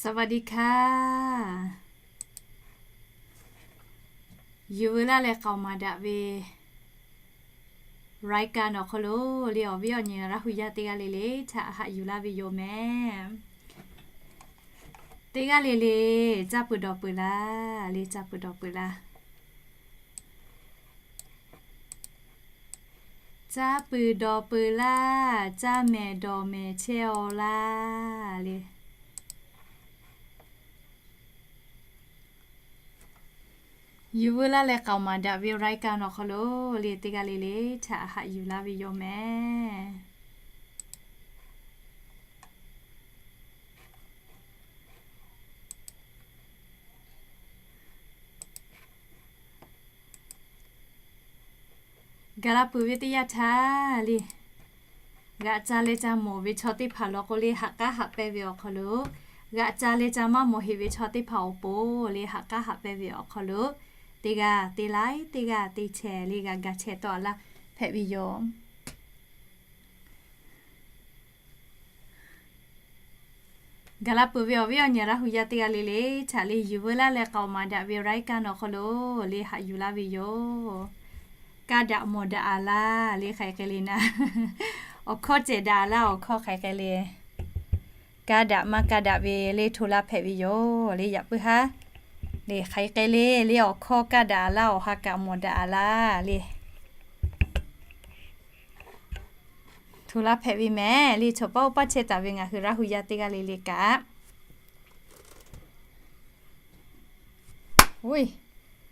สวัสดีค่ะ Yuˬ veu laˇ leh k'aoˍ maˍ daꞈ ve รายการ awˬ hk'aw lo le awˬ viˉ awˬ nyi Laˇ hu yaˇ teˇ g'aˇ le le htaꞈ haꞈ yuˬ laˇ ve yoˬ mehˍ. Teˇ g'aˇ le le caˇ peuˬ dawˬ peuˬ laˇ le, caˇ peuˬ dawˬ peuˬ laˇ. Caˇ peuˬ dawˬ peuˬ laˇ, caˇ mehˍ dawˬ mehˍ chehˇ-aw laˇ le. Yuˬ veu laˇ leh k'aoˍ maˍ daꞈ ve รายการ awˬ hk'aw lo le teˇ g'aˇ le le htaꞈ haꞈ yuˬ laˇ ve yoˬ mehˍ. Gaˬ la peuˬ ve teˇ yanˇ htaˇ le, g'aꞈ ca leh ca mawˬ ve chaw teˇ hpaˍ law k'o le, haꞈ k'aˉ haꞈ pehnˇ ve awˬ hk'aw lo, g'aꞈ ca leh ca maˇ mawˬ heˆ ve chaw teˇ hpaˍ awˬ pon le, haꞈ k'aˉ haꞈ pehnˇ ve awˬ hk'aw lo, teˇ g'aˇ teˇ laiˉ, teˇ g'aˇ teˇ chehˇ le g'a ga chehˇ tawˆ a laˇ hpehꞈ ve yoˬ. Gaˬ la peuˬ ve awˬ viˉ awˬ nyi Laˇ hu yaˇ teˇ g'aˇ le le htaꞈ le yuˬ veu laˇ leh k'aoˍ maˍ daꞈ ve รายการ awˬ hk'aw lo le haꞈ yuˬ laˇ ve yoˬ. Kaˇ daꞈ mawˬ daꞈ a laˇ le hk'aˬ hk'e le naˍ, awˬ hkawˇ cehˬ daꞈ a laˇ, awˬ hkawˇ hk'aˬ hk'e le. Kaˇ daꞈ maˇ kaˇ daꞈ ve le hto laˇ hpehꞈ ve yoˬ le. Yaꞈ puiˉ haˉ le hk'aˬ hk'e le le awˬ hkawˇ kaˇ daꞈ a laˇ, awˬ ha kaꞈ mawˬ daꞈ a laˇ le. Hto laˇ hpehꞈ ve mehˍ le. Chaw paˆ oˇ paˆ chehˇ taˍ ve ngaˬ hui Laˇ hu yaˇ teˇ g'aˇ le le kaꞈ,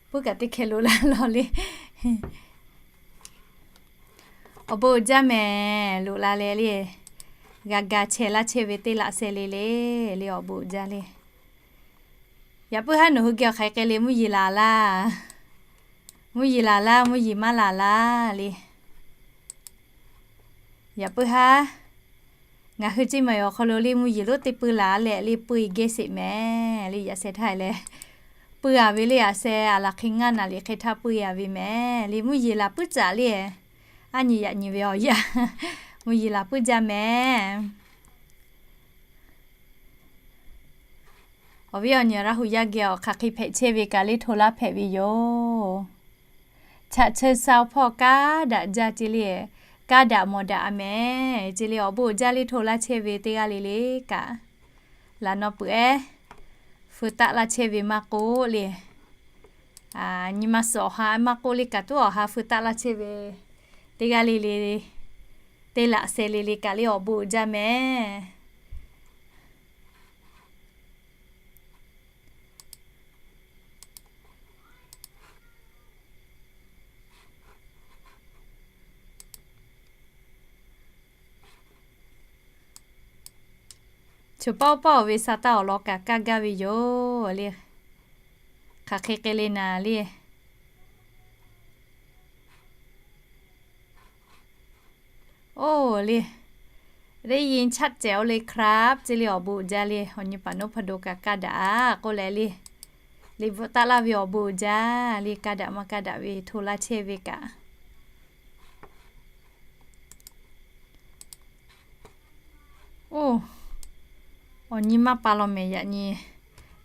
puiˉ kaꞈ teˇ hkeh loꞈ la lawˬ le. Awˬ bon uiˍ jaˇ mehˍ, loꞈ la leh le, g'a ga chehˇ laˇ chehˇ ve teˇ laꞈ sheh le le, le awˬ bon uiˍ jaˇ le. Yaꞈ puiˉ haˉ nawˬ hui geh awˬ hk'aˬ hk'e le mvuhˇ yeˬ laˬ laˇ, mvuhˇ yeˬ laˬ laˇ, mvuhˇ yeˬ maˇ laˬ laˇ le. Yaꞈ puiˉ haˉ ngaˬ hui Ceˇ maiˍ awˬ hk'aw lo le mvuhˇ yeˬ lonˉ teˇ pui laˬ leh le pui geh sheˍ mehˍ le. Yaꞈ sheh htaˇ leh pui a ve le, yaꞈ sheh a laˬ hk'e ngaˇ naˍ liꞈ hk'e htaˇ pui a ve mehˍ le. Mvuhˇ yeˬ laˬ puiˉ caꞈ le, aˉ nyi yaꞈ nyi ve awˬ yanˇ mvuhˇ yeˬ laˬ puiˉ jaˇ mehˍ. Awˬ viˉ awˬ nyi Laˇ hu yaˇ geh awˬ hk'aˬ hk'e hpehꞈ chehˇ ve kaꞈ le hto laˇ hpehꞈ ve yoˬ. Chaꞈ cheu sa awˬ hpawˇ kaˇ daꞈ jaˇ ce le, kaˇ daꞈ mawˬ daꞈ a mehˍ ce le. Awˬ bon uiˍ jaˇ le hto laˇ chehˇ ve teˇ g'aˇ le le kaꞈ, laˬ nawˬ peuˬ ehˉ feu taˆ laˇ chehˇ ve maˇ k'oˆ le, nyi ma suhˍ awˬ ha maˇ k'oˆ le kaꞈ tuˉ awˬ ha feu taˆ laˇ chehˇ ve teˇ g'aˇ le le, teˇ laꞈ sheh le le kaꞈ le awˬ bon uiˍ jaˇ mehˍ. Chaw paˆ oˇ paˆ oˬ ve sa taˇ awˬ lawn kaꞈ kaˇ gaˇ ve yoˬ le. Hk'aˬ hk'e hk'e le naˍ le. Oˇ le, ได้ยินชัดแจ๋วเลยครับ ce le awˬ bon uiˍ jaˇ le. Awˬ nyi paˍ noˉ hpaˍ do kaꞈ kaˇ daꞈ k'oˆ leh le, le bvuhꞈ taˆ laˇ ve awˬ bon uiˍ jaˇ le. Kaˇ daꞈ maˇ kaˇ daꞈ ve hto laˇ chehˇ ve kaꞈ, oˇ, awˬ nyi maˇ pa law mehˍ. Yaꞈ nyi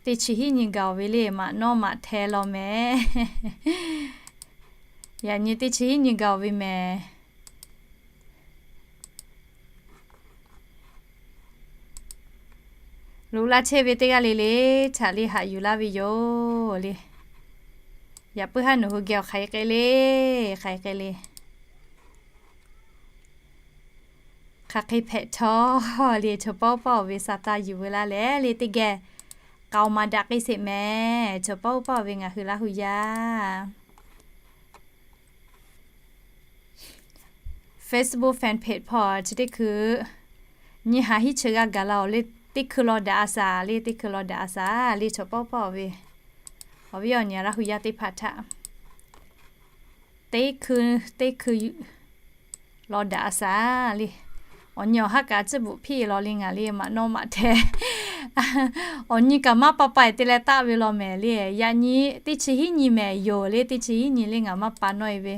teˇ chi hiˉ nyi gaˬ-oˬ ve le, maꞈ nawˉ maꞈ hteh law mehˍ. Yaꞈ nyi teˇ chi hiˉ nyi gaˬ-oˬ ve mehˍ. Loꞈ laˇ chehˇ ve teˇ g'aˇ le le htaꞈ le haꞈ yuˬ laˇ ve yoˬ le. Yaꞈ puiˉ haˉ nawˬ hui geh awˬ hk'aˬ hk'e le, hk'aˬ hk'e le, hk'aˬ hk'e hpehꞈ htawˇ le, chaw paˆ oˇ paˆ oˬ ve sa taˇ yuˬ veu laˇ leh le teˇ geh k'aoˍ maˍ daꞈ k'ai sheˍ mehˍ. Chaw paˆ oˇ paˆ oˬ ve ngaˬ hui Laˇ hu yaˇ Facebook fan page hpawˇ chi teˇ hkui nyi haˍ hiˉ chi g'a gaˬ la-oˬ le, teˇ hkui law daꞈ a shaˍ le, teˇ hkui law daꞈ a shaˍ le. Chaw paˆ oˇ paˆ oˬ ve awˬ viˉ awˬ nyi Laˇ hu yaˇ teˇ hpaˍ htaꞈ teˇ hkui, teˇ hkui law daꞈ a shaˍ le. Awˬ nyi awˬ haˉ kaꞈ tcuhˉ bvuhꞈ hpiˇ law le, ngaˬ le maꞈ nawˉ maꞈ hteh. Awˬ nyi kaꞈ maˇ pa pa te leh taˆ ve law mehˍ le. Yaꞈ nyi teˇ chi hiˉ nyi mehˍ yoˬ le, teˇ chi hiˉ nyi le ngaˬ maˇ pa nawˉ e ve.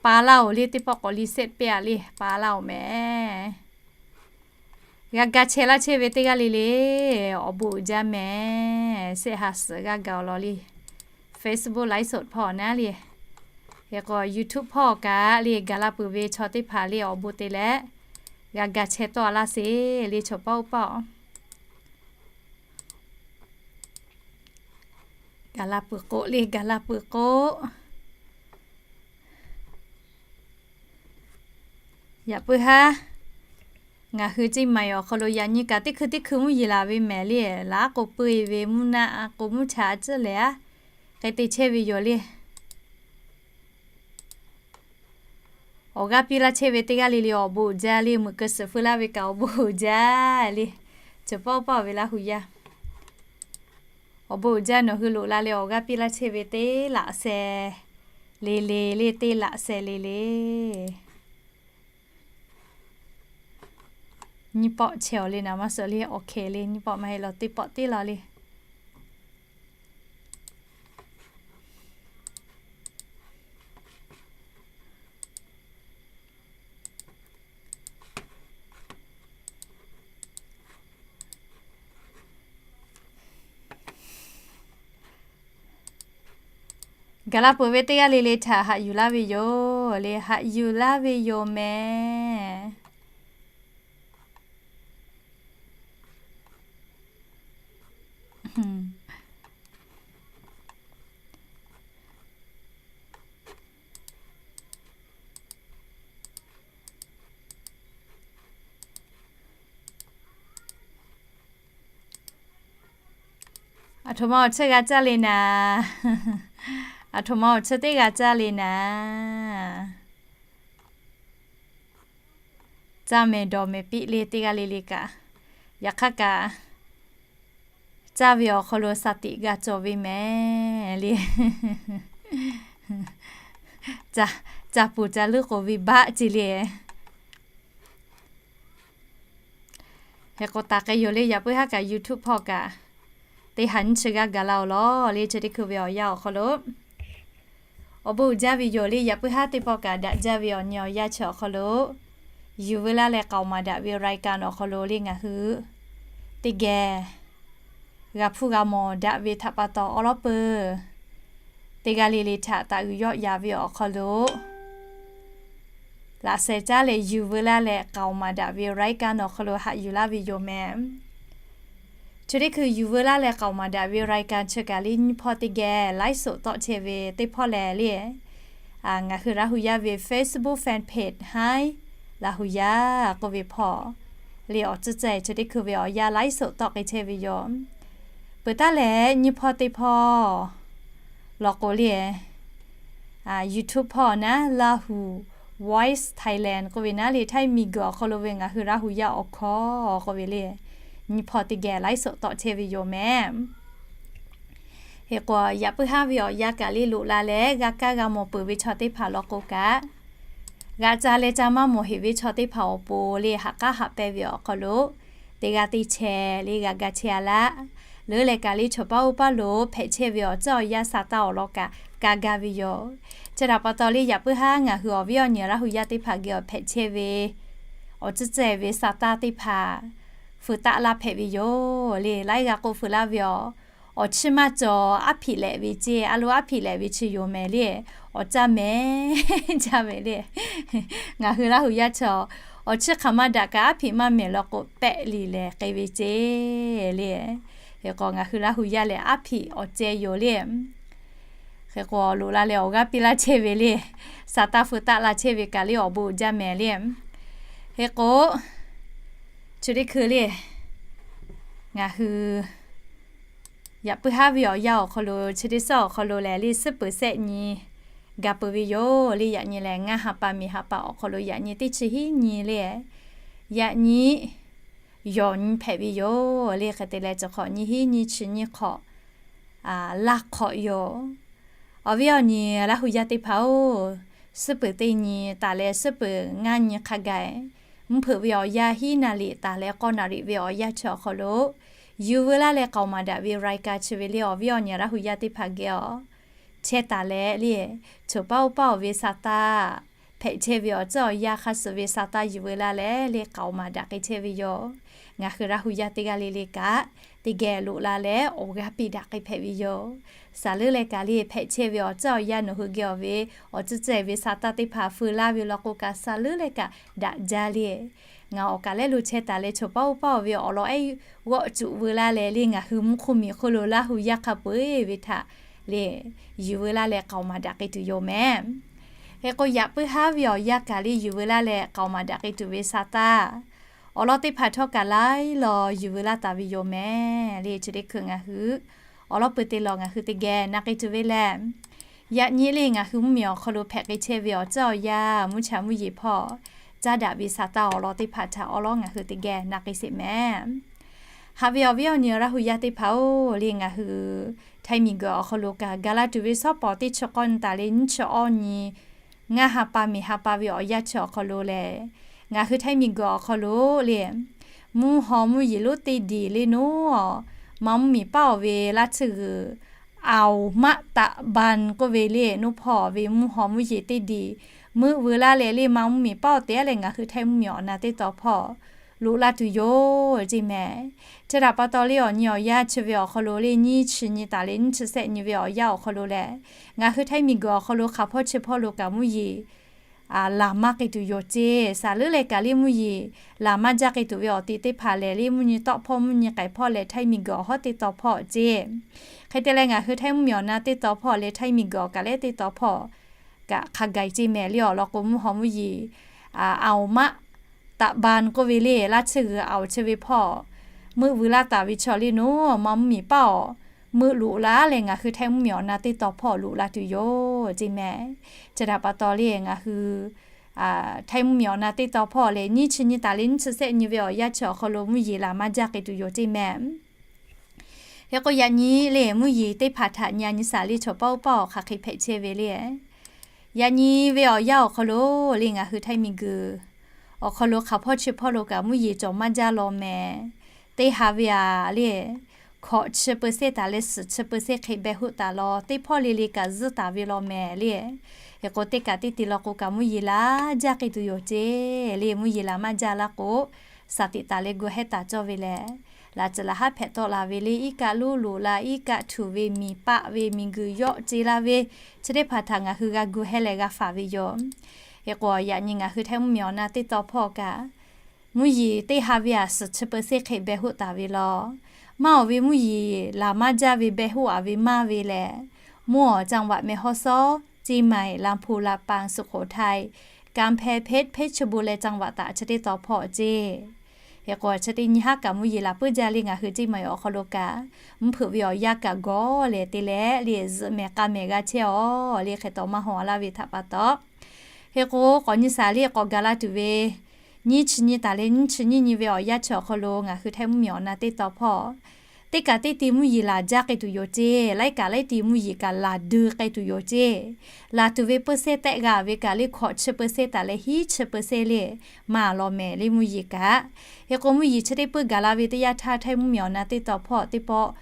Pa laˇ-oˬ le, teˇ pawˆ k'awꞈ le sehˆ piˇ a le, pa laˇ-oˬ mehˍ. G'a ga chehˇ laˇ chehˇ ve teˇ g'aˇ le le, awˬ bon uiˍ jaˇ mehˍ. Shehˆ ha suhˍ g'aˇ gaˬ awˬ lawn le, Facebook ไลฟ์สด hpawˇ naˉ le, hk'e k'o YouTube hpawˇ kaꞈ le gaˬ la peuˬ ve chaw teˇ hpaˍ le awˬ bon te leh g'a ga chehˇ tawˆ laˇ sheˍ le, chaw paˆ oˇ paˆ-oˬ. Gaˬ la peuˬ k'o le, gaˬ la peuˬ k'o. Yaꞈ puiˉ haˉ, ngaˬ hui Ceˇ maiˍ awˬ hk'aw lo yaꞈ nyi kaꞈ teˇ hkui teˇ hkui mvuhˇ yeˬ laˬ ve mehˍ le, laꞈ k'o peu-e ve mvuhˇ naˆ k'o mvuhˇ cha a ciˉ lehˬ a, hk'e te chehˇ ve yoˬ le. Awˬ g'aˇ piˇ laˇ chehˇ ve teˇ g'aˇ le le awˬ bon uiˍ jaˇ le, meuꞈ keu suhˍ feu laˇ ve kaꞈ awˬ bon uiˍ jaˇ le. Chaw paˆ oˇ paˆ-oˬ ve Laˇ hu yaˇ, awˬ bon uiˍ jaˇ nawˬ hui loꞈ la leh awˬ g'aˇ piˇ laˇ chehˇ ve teˇ laꞈ sheh le le le, teˇ laꞈ sheh le le. Nyiˇ pawˆ chehˇ-oˬ le, naˍ maˇ suh le, awˬ hkeh le nyiˇ pawˆ maˇ heˆ lawˬ, teˇ pawˆ tiˉ law le. Gaˬ la peuˬ ve teˇ g'aˇ le le htaꞈ haꞈ yuˬ laˇ ve yoˬ le, haꞈ yuˬ laˇ ve yoˬ mehˍ. Aˬ htoꞈ ma awˬ cheuˇ g'a caˇ le naˍ. Aˬ htoꞈ ma awˬ cheuˇ teˇ g'a caˇ le naˍ. Caˇ mehˍ dawˬ mehˍ piˇ le teˇ g'aˇ le le kaꞈ. Yaꞈ hk'aˇ kaꞈ, caˇ ve awˬ hk'aw lo shaˍ tiꞈ g'a cawˬ ve mehˍ le. Caˇ puˍ caˇ leuˉ k'oˍ ve baˆ ce le. Hk'e k'o taˍ k'ai yoˬ le, yaꞈ puiˉ haˉ kaꞈ YouTube hpawˇ kaꞈ teˇ ha nyiˇ chi g'aˇ gaˬ laˇ-oˬ lawˬ le, chi teˇ hkui ve awˬ yanˇ awˬ hk'aw lo awˬ bon uiˍ jaˇ ve yoˬ le, yaꞈ puiˉ haˉ teˇ pawˆ kaꞈ daꞈ jaˇ ve awˬ nyi awˬ yanˇ chi awˬ hk'aw lo, yuˬ veu laˇ leh k'aoˍ maˍ daꞈ ve รายการ awˬ hk'aw lo le ngaˬ hui teˇ geh g'a hpuˇ g'a mawˬ daꞈ ve htaꞈ pa taw awˉ lawˉ peuˬ teˇ g'aˇ le le htaꞈ taˍ uiˍ yawˆ yan ve awˬ hk'aw lo laꞈ sheh caˉ leh yuˬ veu laˇ leh k'aoˍ maˍ daꞈ ve รายการ awˬ hk'aw lo haꞈ yuˬ laˇ ve yoˬ mehˍ. Chi teˇ hkui yuˬ veu laˇ leh k'aoˍ maˍ daꞈ ve รายการ chi kaꞈ le nyiˇ hpawˇ teˇ geh ไลฟ์สด tawˆ chehˇ ve teˇ hpawˇ lehˬ le, ngaˬ hui Laˇ hu yaˇ ve Facebook fan page Hi Laˇ hu yaˇ k'oˆ ve hpawˇ le awˬ tcuhˉ ceh chi teˇ hkui ve awˬ yanˇ ไลฟ์สด tawˆ k'ai chehˇ ve yoˬ. Peuˬ taˉ leh nyiˇ hpawˇ teˇ hpawˇ law k'o le, YouTube hpawˇ naˉ Lahu Voice Thailand k'oˆ ve naˉ le, Htaiˇ miˬguiˬ awˬ hk'aw lo ve ngaˬ hui Laˇ hu yaˇ awˬ hkawˇ k'oˆ ve le, nyiˇ hpawˇ teˇ geh ไลฟ์สด tawˆ chehˇ ve yoˬ mehˍ. Hk'e k'o yaꞈ puiˉ haˉ ve awˬ yanˇ kaꞈ le loꞈ la leh g'a kaˇ g'a mawˬ peuˬ ve chaw teˇ hpaˍ law k'o kaꞈ, g'a ca leh ca maˇ mawˬ heꞈ ve chaw teˇ hpaˍ awˬ pon le haꞈ k'aˉ haꞈ pehnˇ ve awˬ hk'aw lo teˇ g'aˇ teˇ chehˇ le g'a ga chehˇ a laˇ. Leuˉ leh kaꞈ le chaw paˉ oˇ paˉ lo hpehꞈ chehˇ ve awˬ ceuˬ awˬ yanˇ sa taˇ awˬ lawn kaꞈ ka gaˇ ve yoˬ. Chi htaꞈ pa taw le yaꞈ puiˉ haˉ ngaˬ hui awˬ viˉ awˬ nyi Laˇ hu yaˇ teˇ hpaˍ geh awˬ hpehꞈ chehˇ ve awˬ ceuˬ ceh ve sa taˇ teˇ hpaˍ feu taˆ laˇ hpehꞈ ve yoˬ le. Laiˉ g'a k'oˆ feu laˇ ve awˬ, awˬ chiˇ maˇ cawˬ aˉ hpiꞈ lehꞈ ve ceˇ, a lo aˉ hpiꞈ lehꞈ ve chi yoˬ mehˍ le. Awˬ caˇ mehˍ caˇ mehˍ le. Ngaˬ hui Laˇ hu yaˇ chaw awˬ chiˇ hk'aˬ maˇ daꞈ kaꞈ aˉ hpiꞈ maˇ mehˍ law k'o pehˆ liꞈ lehˬ k'ai ve ceˇ le. Hk'e k'o ngaˬ hui Laˇ hu yaˇ lehˬ aˉ hpiꞈ awˬ ceh yoˬ le. Hk'e k'o loꞈ la leh awˬ g'aˇ piˇ laˇ chehˇ ve le, sa taˇ feu taˆ la chehˇ ve kaꞈ le awˬ bon uiˍ jaˇ mehˍ le. Hk'e k'o chi teˇ hkui le ngaˬ hui yaꞈ puiˉ haˉ ve awˬ yanˇ awˬ hk'aw lo chi teˇ suhˉ awˬ hk'aw lo lehˬ le suhˉ peuˍ sehˆ nyi ga peuˬ ve yoˬ le. Yaꞈ nyi lehˬ ngaˇ ha pa miˬ ha pa awˬ hk'aw lo yaꞈ nyi teˇ chi hiˉ nyi le, yaꞈ nyi yawˬ nyi hpehꞈ ve yoˬ le. Hk'e te leh chi hk'awꞈ nyi hiˉ nyi chi nyi hk'awꞈ laˇ hk'awꞈ yoˬ. Awˬ viˉ awˬ nyi Laˇ hu yaˇ teˇ hpaˍ-oˬ, suhˉ peuˍ teˇ nyi taˍ leh suhˉ peuˍ ngaˇ nyi hk'a gaˬ mvuhˇ hpeuꞈ ve awˬ yanˇ hiˉ naˍ riˍ taˍ leh k'awˇ naˍ riˍ ve awˬ yanˇ chi awˬ hk'aw lo yuˬ veu laˇ leh k'aoˍ maˍ daꞈ ve รายการ chi ve le awˬ viˉ awˬ nyi Laˇ hu yaˇ teˇ hpaˍ geh awˬ chehˇ taˍ leh le, choˬ paˇ oˇ paˇ awˬ ve sa taˇ hpehꞈ chehˇ ve awˬ tcuhˉ awˬ yanˇ hk'a suhˍ ve sa taˇ yuˬ veu laˇ leh le k'aoˍ maˍ daꞈ k'ai chehˇ ve yoˬ. Ngaˬ hui Laˇ hu yaˇ teˇ g'aˇ le le kaꞈ teˇ geh loꞈ la leh awˬ g'aˇ piˇ daꞈ k'ai hpehꞈ ve yoˬ. Saˍ leuˉ leh kaꞈ le hpehꞈ chehˇ ve awˬ tcuhˉ awˬ yanˇ nawˬ hui geh awˬ ve awˬ tcuhˉ ceh ve sa taˇ teˇ hpaˍ feu laˇ ve law k'o kaꞈ saˍ leuˉ leh kaꞈ daꞈ jaˇ le. Ngaˬ awˬ kaꞈ lehˉ lo chehˇ taˍ leh chaw paˉ oˇ paˉ oˬ ve awˬ lawn ehˉ g'awˆ cuꞈ veu laˇ leh le ngaˬ hui mvuhˇ hk'oˆ miˬ hk'oˆ lo Laˇ hu yaˇ hk'a peu-eˬ ve htaꞈ le yuˬ veu laˇ leh k'aoˍ maˍ daꞈ k'ai tuˬ yoˬ mehˍ. Hk'e k'o yaꞈ puiˉ haˉ ve awˬ yanˇ kaꞈ le yuˬ veu laˇ leh k'aoˍ maˍ daꞈ k'ai tuˬ ve sa taˇ awˬ lawn teˇ hpaˍ htawˇ kaꞈ laiˉ law yuˬ veu laˇ taˍ ve yoˬ mehˍ le. Chi teˇ hkui ngaˬ hui awˬ lawn pui te lawˬ ngaˬ hui teˇ geh na k'ai tuˬ ve lehˬ, yaꞈ nyi le ngaˬ hui mvuhˇ miˬ awˬ hk'aw lo hpehꞈ k'ai chehˇ ve awˬ tcuhˉ awˬ yanˇ mvuhˇ cha mvuhˇ yeˬ hpawˇ caˉ daꞈ ve sa taˇ awˬ lawn teˇ hpaˍ htaꞈ awˬ lawn ngaˬ hui teˇ geh na k'ai sheˍ mehˍ. Haꞈ ve awˬ viˉ awˬ nyi Laˇ hu yaˇ teˇ hpaˍ-oˬ le, ngaˬ hui Htaiˇ miˬ guiˬ awˬ hk'aw lo kaꞈ gaˬ la tuˬ ve shawˉ pawˍ teˇ chi k'awˇ nyi taˍ leh nyiˇ chi awˇ nyi ngaˇ ha pa miˬ ha pa ve awˬ yanˇ chi awˬ hk'aw lo lehˬ, ngaˬ hui Htaiˇ miˬ guiˬ awˬ hk'aw lo le mvuhˇ haw mvuhˇ yeˬ lonˉ teˇ diˬ le naˉ, Manˇ mvuhˇ miˬ paˉ awˬ ve laˇ tsuhˇ g'uiˬ aoˍ maˆ taꞈ ban k'oˆ ve le naˉ hpawˇ ve mvuhˇ haw mvuhˇ yeˬ teˇ diˬ meuˆ veu laˇ leh le Manˇ mvuhˇ miˬ paˉ awˬ te-a leh ngaˬ hui Htaiˇ mvuhˇ miˬ awˬ na teˇ taw hpawˇ loꞈ la tuˬ yoˬ ceˇ mehˍ. Chi htaꞈ pa taw le awˬ nyi awˬ yanˇ chi ve awˬ hk'aw lo le nyiˇ chi nyi taˍ leh nyiˇ chi sehˆ nyi ve awˬ yanˇ awˬ hk'aw lo lehˬ, ngaˬ hui Htaiˇ miˬ guiˬ awˬ hk'aw lo hk'aˬ hpawˇ chi hpawˇ lo kaꞈ mvuhˇ yeˬ laˬ maˇ k'ai tuˬ yoˬ ceˇ. Saˍ leuˉ leh kaꞈ le mvuhˇ yeˬ laˬ maˇ jaˇ k'ai tuˬ ve awˬ ti teˇ hpaˍ lehˬ le mvuhˇ nyi tawˆ hpawˇ mvuhˇ nyi k'ai hpawˇ leh Htaiˇ miˬ guiˬ awˬ hawˉ teˇ taw hpawˇ ceˇ. Hk'e te leh ngaˬ hui Htaiˇ mvuhˇ miˬ awˬ na teˇ taw hpawˇ leh Htaiˇ miˬ guiˬ awˬ kaꞈ leh teˇ taw hpawˇ kaꞈ hk'a gaˬ ceˇ mehˍ le awˬ lawn k'o mvuhˇ haw mvuhˇ yeˬ aoˍ maˆ taꞈ ban k'oˆ ve le laˇ tsuhˇ g'uiˬ aoˍ chi ve hpawˇ meuˆ veu laˇ taˍ ve chaw le naˉ Manˇ mvuhˇ miˬ paˉ awˬ meuˆ loꞈ la leh ngaˬ hui Htaiˇ mvuhˇ miˬ awˬ na teˇ taw hpawˇ loꞈ la tuˬ yoˬ ceˇ mehˍ. Chi htaꞈ pa taw le ngaˬ hui Htaiˇ mvuhˇ miˬ awˬ na teˇ taw hpawˇ lehˬ nyiˇ chi nyi taˍ leh nyiˇ chi sehˆ nyi ve awˬ yanˇ chi awˬ hk'aw lo mvuhˇ yeˬ laˬ maˇ jaˇ k'ai tuˬ yoˬ ceˇ mehˍ. Hk'e k'o yaꞈ nyi le mvuhˇ yeˬ teˇ hpaˍ htaꞈ nyi a nyi shaˍ le chaw paˉ oˇ paˉ awˬ hk'aˬ hk'e hpehꞈ chehˇ ve le. Yaꞈ nyi ve awˬ yanˇ awˬ hk'aw lo le ngaˬ hui Htaiˇ miˬ guiˬ awˬ hk'aw lo hk'aˬ hpawˇ chi hpawˇ lo kaꞈ mvuhˇ yeˬ cawˬ maˇ jaˇ law mehˍ. Teˇ ha ve aꞈ le hkawꞈ chi peu se taˍ leh suhˍ chi peu se hk'e beh hoˆ taˍ law teˇ hpawˇ le le kaꞈ zuhˇ taˍ ve law mehˍ le. Hk'e k'o teˇ kaꞈ teˇ te law k'o kaꞈ mvuhˇ yeˬ laˬ jaˇ k'ai tuˬ yoˬ ceˇ le mvuhˇ yeˬ laˬ maˇ jaˇ laˇ k'o, shaˍ tiꞈ taˍ leh gu hehˉ taˍ cawˇ ve lehˬ, laꞈ tcuhˍ laꞈ haˉ hpehꞈ tawˆ la ve le iˉ kaˆ luˇ loꞈ la iˉ kaˆ htuꞈ ve miˬ paˆ ve miˬ guiˬ yawˆ ce la ve chi teˇ hpaˍ htaꞈ ngaˬ hui g'a gu hehˉ leh g'a faˍ ve yoˬ. Hk'e k'o yaꞈ nyi ngaˬ hui Htaiˇ mvuhˇ miˬ awˬ na teˇ taw hpawˇ kaꞈ mvuhˇ yeˬ teˇ ha ve aꞈ suhˍ chi peu se hk'e beh hoˆ taˍ ve law. Maˇ awˬ ve mvuhˇ yeˬ laˬ maˇ jaˇ ve beh hoˆ aˍ ve maˇ ve lehˬ, mvuhˇ awˬ จังหวัดแม่ฮ่องสอน เชียงใหม่ ลำพูน ลำปาง สุโขทัย กำแพงเพชร เพชรบูรณ์ leh จังหวัดตาก chi teˇ taw hpawˇ ceˇ. Hk'e k'o chi teˇ nyi haˉ kaꞈ mvuhˇ yeˬ laˬ puiˉ jaˇ le ngaˬ hui ceˇ maˬ awˬ hk'aw lo kaꞈ mvuhˇ hpeuꞈ ve awˬ yanˇ kaꞈ gawˬ lehˬ te leh le zuhꞈ mehˍ k'a mehˍ g'a chehˇ awˬ le hk'e taw maˇ haw laˇ ve htaꞈ pa taw. Hk'e k'o k'awꞈ nyi shaˍ le k'awꞈ gaˬ la tuˬ ve nyiˇ chi nyi taˍ leh nyiˇ chi nyiˇ nyi ve awˬ yanˇ chi awˬ hk'aw lo ngaˬ hui Htaiˇ mvuhˇ miˬ awˬ na teˇ taw hpawˇ teˇ kaꞈ teˇ ti mvuhˇ yeˬ laˬ jaˇ k'ai tuˬ yoˬ ceˇ. Laiˉ kaꞈ laiˉ ti mvuhˇ yeˬ kaꞈ laˬ dui k'ai tuˬ yoˬ ceˇ. Laˬ tuˬ ve peu se tehˆ g'a ve kaꞈ le hkawꞈ chi peu se taˍ leh hiˉ chi peu se le maˍ law mehˍ le mvuhˇ yeˬ kaꞈ. Hk'e k'o mvuhˇ yeˬ chi teˇ puiˉ gaˬ la ve teˇ yanˇ htaˇ Htaiˇ mvuhˇ miˬ awˬ na teˇ taw hpawˇ teˇ pawˆ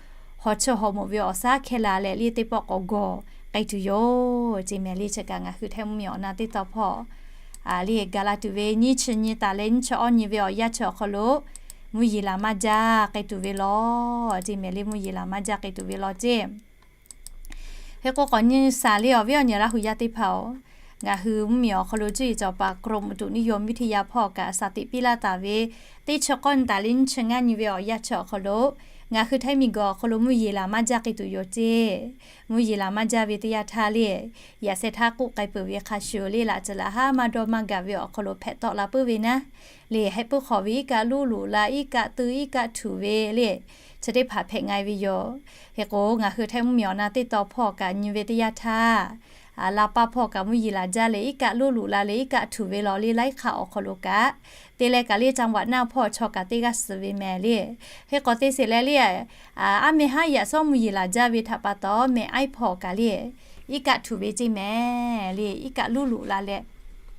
hawˬ chi hawˬ moˍ ve awˬ shaˉ hkehˇ la leh le teˇ pawˆ k'awꞈ gawˬ k'ai tuˬ yoˬ ceˇ mehˍ le. Chi kaꞈ ngaˬ hui Htaiˇ mvuhˇ miˬ awˬ na teˇ taw hpawˇ le gaˬ la tuˬ ve nyiˇ chi nyi taˍ leh nyiˇ chi awˇ nyi ve awˬ yanˇ chi awˬ hk'aw lo mvuhˇ yeˬ laˬ maˇ jaˇ k'ai tuˬ ve law ceˇ mehˍ le mvuhˇ yeˬ laˬ maˇ jaˇ k'ai tuˬ ve law ceˇ. Hk'e k'o k'awꞈ nyi shaˍ le awˬ viˉ awˬ nyi Laˇ hu yaˇ teˇ hpaˍ-oˬ, ngaˬ hui mvuhˇ miˬ awˬ hk'aw lo cuˇ yiˍ cawˬ paˍ กรมอุตุนิยมวิทยา hpawˇ kaꞈ shaˍ tiꞈ piˇ laˇ taˍ ve teˇ chi k'awˇ nyi taˍ leh nyiˇ chi ngaˇ nyi ve awˬ yanˇ chi awˬ hk'aw lo ngaˬ hui Htaiˇ miˬ guiˬ awˬ hk'aw lo mvuhˇ yeˬ laˬ maˇ jaˇ k'ai tuˬ yoˬ ceˇ. Mvuhˇ yeˬ laˬ maˇ jaˇ ve teˇ yanˇ htaˇ le yaꞈ sheh htaˇ k'oˆ k'ai peuˬ ve hk'a shuˍ le laꞈ tcuhˍ laꞈ haˉ maˇ dawˇ maˇ gaˬ ve awˬ hk'aw lo hpehꞈ tawˆ la puiˉ ve naˉ le hehˆ puiˉ hk'awꞈ ve iˉ kaˆ luˇ loꞈ la iˉ kaˆ teu iˉ kaˆ htuꞈ ve le chi teˇ hpaˍ hpehꞈ nga ve yoˬ. Hk'e k'o ngaˬ hui Htaiˇ mvuhˇ miˬ awˬ na teˇ taw hpawˇ kaꞈ nyi ve teˇ yanˇ htaˇ laꞈ paˇ hpawˇ kaꞈ mvuhˇ yeˬ laˬ jaˇ leh iˉ kaˆ luˇ loꞈ la leh iˉ kaˆ htuꞈ ve law le laiˉ hk'aˇ awˬ hk'aw lo kaꞈ te leh kaꞈ le จังหวัด naˆ hpawˇ chaw kaꞈ teˇ g'aˇ suh ve mehˍ le. Hk'e k'awꞈ te sheˍ leh le aˉ meh haˉ yaꞈ shawˉ mvuhˇ yeˬ laˬ jaˇ ve htaꞈ pa taw mehˍ aiˉ hpawˇ kaꞈ le iˉ kaˆ htuꞈ ve ceˇ mehˍ le iˉ kaˆ luˇ loꞈ la leh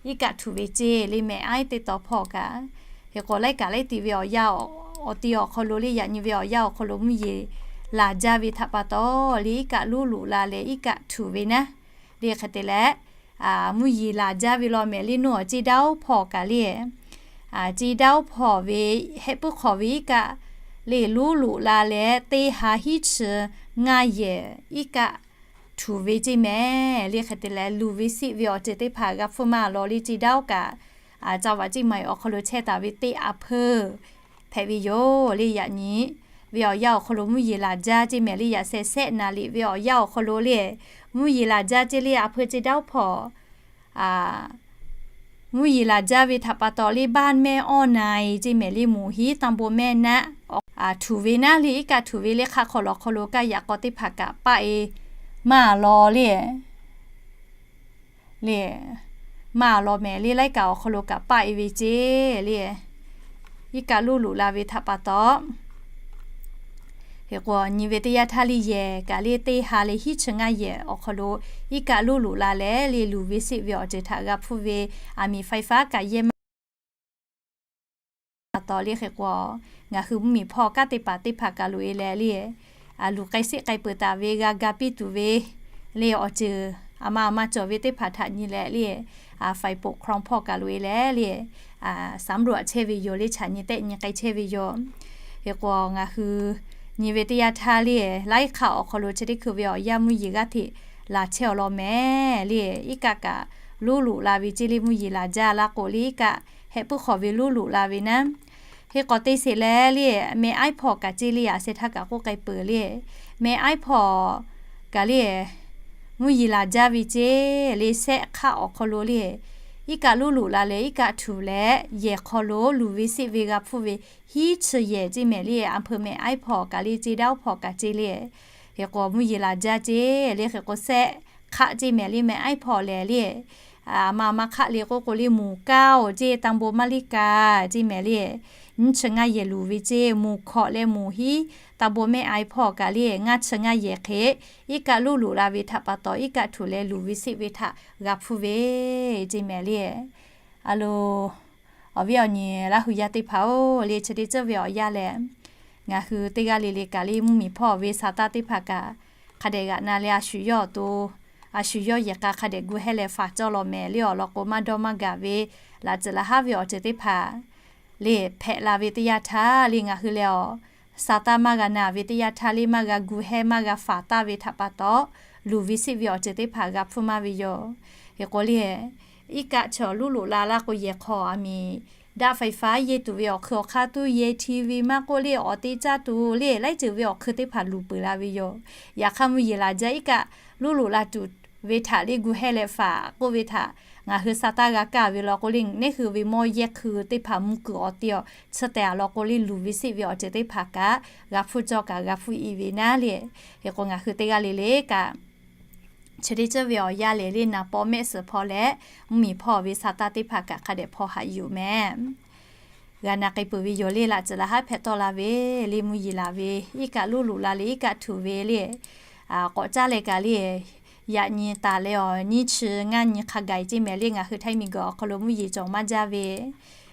iˉ kaˆ htuꞈ ve ceˇ le mehˍ aiˉ teˇ taw hpawˇ kaꞈ. Hk'e k'o laiˉ kaꞈ laiˉ ti ve awˬ yanˇ awˬ ti awˬ hk'aw lo le yaꞈ nyi ve awˬ yanˇ awˬ hk'aw lo mvuhˇ yeˬ laˬ jaˇ ve htaꞈ pa taw le iˉ kaˆ luˇ loꞈ la leh iˉ kaˆ htuꞈ ve naˉ le hk'e te leh mvuhˇ yeˬ laˬ jaˇ ve law mehˍ le. Nawˬ ceˇ daˇ oˉ hpawˇ kaꞈ le, ceˇ daˇ oˉ hpawˇ ve hehˆ puiˉ hk'awꞈ ve iˉ kaˆ le luˉ loꞈ la leh teˇ ha hiˉ chi ngaˇ yehˬ iˉ kaˆ htuꞈ ve ceˇ mehˍ le. Hk'e te leh luˬ ve siˆ ve awˬ ceuˬ teˇ hpaˍ g'a hpfuhˇ maˇ law le. Ceˇ daˇ oˉ kaꞈ จังหวัดเชียงใหม่ awˬ hk'aw lo chehˇ taˍ ve teˇ a hpeuˇ hpehꞈ ve yoˬ le. Yaꞈ nyi ve awˬ yanˇ awˬ hk'aw lo mvuhˇ yeˬ laˬ jaˇ ceˇ mehˍ le. Yaꞈ sheh sehˆ naˍ riˍ ve awˬ yanˇ awˬ hk'aw lo le, mvuhˇ yeˬ laˬ jaˇ ceˇ le. A hpeuˇ ceˇ daˇ oˉ hpawˇ mvuhˇ yeˬ laˬ jaˇ ve htaꞈ pa taw le, บ้านแม่อ้อใน ceˇ mehˍ le. Moˍ hiˉ ตำบลแม่นะ htuꞈ ve naˉ le, iˉ kaˆ htuꞈ ve le. Hk'aˆ hk'aw lo awˬ hk'aw lo kaˇ yaꞈ k'aw teˇ hpaˍ kaꞈ paˆ e maˇ law le. Le, maˇ law mehˍ le. Laiˉ kaꞈ awˬ hk'aw lo kaꞈ paˆ e ve ceˇ le. Iˉ kaˆ luˉ loꞈ la ve htaꞈ pa taw, hk'e k'o nyi ve teˇ yanˇ htaˇ le yehˬ kaꞈ le teˇ ha leh hiˉ chi ngaˇ yehˬ awˬ hk'aw lo iˉ kaˆ luˉ loꞈ la leh le, luˬ ve siˆ ve awˬ ceuˬ htaꞈ g'a hpfuhˇ ve aˬ miˍ ไฟฟ้า kaꞈ yehˇ maˇ pa taw le. Hk'e k'o ngaˬ hui mvuhˇ miˬ hpawˇ kanˉ te paˍ teˇ hpaˍ kaꞈ loꞈ e leh le, luˬ k'ai siˆ k'ai peuˬ taˍ ve g'a ga piˇ tuˬ ve le awˬ ceuˬ aˬ ma aˬ ma cawˬ ve teˇ hpaˍ htaꞈ nyi leh le, ฝ่ายปกครอง hpawˇ kaꞈ loꞈ e leh le, สำรวจ chehˇ ve yoˬ le. Chaꞈ nyi tehˆ nyi k'ai chehˇ ve yoˬ. Hk'e k'o ngaˬ hui nyi ve teˇ yanˇ htaˇ le, laiˉ hk'aˆ awˬ hk'aw lo chi teˇ hkui ve awˬ yanˇ mvuhˇ yeˬ g'aˇ hteꞈ laˬ chehˇ awˬ lawn mehˍ le. Iˉ kaˆ kaꞈ luˉ loꞈ la ve ceˇ le. Mvuhˇ yeˬ laˬ jaˇ la k'o le, iˉ kaˆ hehˆ puiˉ hk'awꞈ ve luˉ loꞈ la ve naˉ. Hk'e k'awꞈ te sheˍ leh le, mehˍ aiˉ hpawˇ kaꞈ ceˇ le. Yaꞈ sheh htaˇ kaꞈ k'oˆ k'ai peuˬ le, mehˍ aiˉ hpawˇ kaꞈ le, mvuhˇ yeˬ laˬ jaˇ ve ceˇ le. Shehˆ hk'aˆ awˬ hk'aw lo le, iˉ kaˆ luˉ loꞈ la leh iˉ kaˆ htuꞈ leh yehˬ hk'aw lo luˬ ve siˆ ve g'a hpfuhˇ ve hiˉ chi yehˬ ceˇ mehˍ le. A hpeuˇ mehˍ aiˉ hpawˇ kaꞈ le, ceˇ daˇ oˉ hpawˇ kaꞈ ceˇ le. Hk'e k'o mvuhˇ yeˬ laˬ jaˇ ceˇ le. Hk'e k'o shehˆ hk'aˆ ceˇ mehˍ le, mehˍ aiˉ hpawˇ lehˬ le, aˬ ma aˬ ma hk'aˆ le k'oˆ k'o le, moˍ kaˇ oˬ ceˇ ตำบลมะลิกา ceˇ mehˍ le. Nyiˇ chi ngaˇ yehˬ luˬ ve ceˇ. Moˍ hkawꞈ leh moˍ hiˉ ตำบลแม่อาย hpawˇ kaꞈ le, ngaˇ chi ngaˇ yehˬ hk'e iˉ kaˆ luˉ loꞈ la ve htaꞈ pa taw, iˉ kaˆ htuꞈ leh luˬ ve siˆ ve htaꞈ g'a hpfuhˇ ve ceˇ mehˍ le. A lo, awˬ viˉ awˬ nyi Laˇ hu yaˇ teˇ hpaˍ-oˬ le, chi teˇ ceuˬ ve awˬ yanˇ lehˬ, ngaˬ hui teˇ g'aˇ le le kaꞈ le mvuhˇ miˬ hpawˇ ve sa taˇ teˇ hpaˍ kaꞈ hk'a dehꞈ g'aꞈ na leh a shu yawˇ awˬ to, a shu yawˇ yehˬ k'a hk'a dehꞈ gu hehˇ leh faˍ cawˇ law mehˍ le. Awˬ lawn k'o maˇ dawˇ maˇ gaˬ ve, laꞈ ceuˬ laꞈ haˉ ve awˬ ceuˬ teˇ hpaˍ le hpehꞈ la ve teˇ yanˇ htaˇ le, ngaˬ hui lehˬ awˬ sa taˇ maˇ g'a na ve teˇ yanˇ htaˇ le, maˇ g'a gu hehˇ maˇ g'a faˍ taˇ ve htaꞈ pa taw, luˬ ve siˆ ve awˬ ceuˬ teˇ hpaˍ g'a hpfuhˇ maˇ ve yoˬ. Hk'e k'o le, iˉ kaˆ chaw luˉ loꞈ la laˇ k'o yehˬ hk'aw aˬ miˍ daꞈ ไฟฟ้า yehˇ tuˬ ve awˬ hk'ui awˬ hk'aˇ tuˬ yehˬ TV maˇ k'oˆ le, awˬ te caˇ tuˬ le, laiˉ ceuˬ ve awˬ hk'ui teˇ hpaˍ luˬ peuˬ la ve yoˬ. Yaꞈ hk'aˇ mvuhˇ yeˬ laˬ jaˇ iˉ kaˆ luˉ loꞈ la tuˬ ve htaꞈ le gu hehˇ leh faˍ k'oˆ ve htaꞈ ngaˬ hui sa taˇ g'a kaˇ ve law k'o le, neˇ hui ve mawˇ yehˇ hkui teˇ hpaˍ mvuhˇ kuiˬ awˬ te awˬ chi tehˬ a law k'o le, luˬ ve siˆ ve awˬ ceuˬ teˇ hpaˍ kaꞈ g'a hpfuhˇ cawˇ kaꞈ g'a hpfuhˇ i ve naˉ le. Hk'e k'o ngaˬ hui teˇ g'aˇ le le kaꞈ chi teˇ ceuˬ ve awˬ yanˇ lehˬ le, naˍ paw mehˆ suhˍ hpawˇ leh mvuhˇ miˬ hpawˇ ve sa taˇ teˇ hpaˍ kaꞈ hk'a dehꞈ hpaw haꞈ yuˬ mehˍ. G'a na k'ai peuˬ ve yoˬ le. Laꞈ ceuˬ laꞈ haˉ hpehꞈ tawˆ la ve le, mvuhˇ yeˬ laˬ ve iˉ kaˆ luˉ loꞈ la le iˉ kaˆ htuꞈ ve le, k'awꞈ caˉ leh kaꞈ le, yaꞈ nyi taˍ leh awˬ nyiˇ chi ngaˇ nyi hk'a gaˬ ceˇ mehˍ le. Ngaˬ hui Htaiˇ miˬ guiˬ awˬ hk'aw lo mvuhˇ yeˬ cawˬ maˇ jaˇ ve,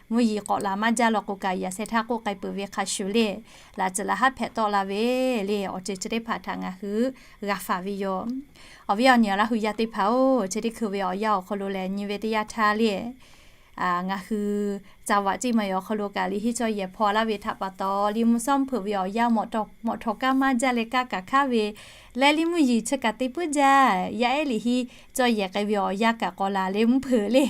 mvuhˇ yeˬ k'awꞈ laˬ maˇ jaˇ law k'o kaꞈ, yaꞈ sheh htaˇ k'oˆ k'ai peuˬ ve hk'a shuˍ le, laꞈ ceuˬ laꞈ haˉ hpehꞈ tawˆ la ve le, awˬ ceuˬ chi teˇ hpaˍ htaꞈ ngaˬ hui g'a faˍ ve yoˬ. Awˬ viˉ awˬ nyi Laˇ hu yaˇ teˇ hpaˍ-oˬ, chi teˇ hkui ve awˬ yanˇ awˬ hk'aw lo lehˬ nyi ve teˇ yanˇ htaˇ le, ngaˬ hui จังหวัดเชียงใหม่ awˬ hk'aw lo kaꞈ liꞈ henˇ cawˇ yehˬ hpaw laˇ ve htaꞈ pa taw, liꞈ mvuhˇ sawˉ mvuhˇ hpeuꞈ ve awˬ yanˇ mawꞈ htaw kaˇ maˇ jaˇ leh kaˇ kaꞈ hk'aˉ ve leh, liꞈ mvuhˇ yeˬ chi kaꞈ te puiˉ jaˇ. Yaˇ ehˉ liꞈ henˇ cawˇ yehˬ k'ai ve awˬ yanˇ kaꞈ k'awꞈ laˬ le mvuhˇ hpeuꞈ le,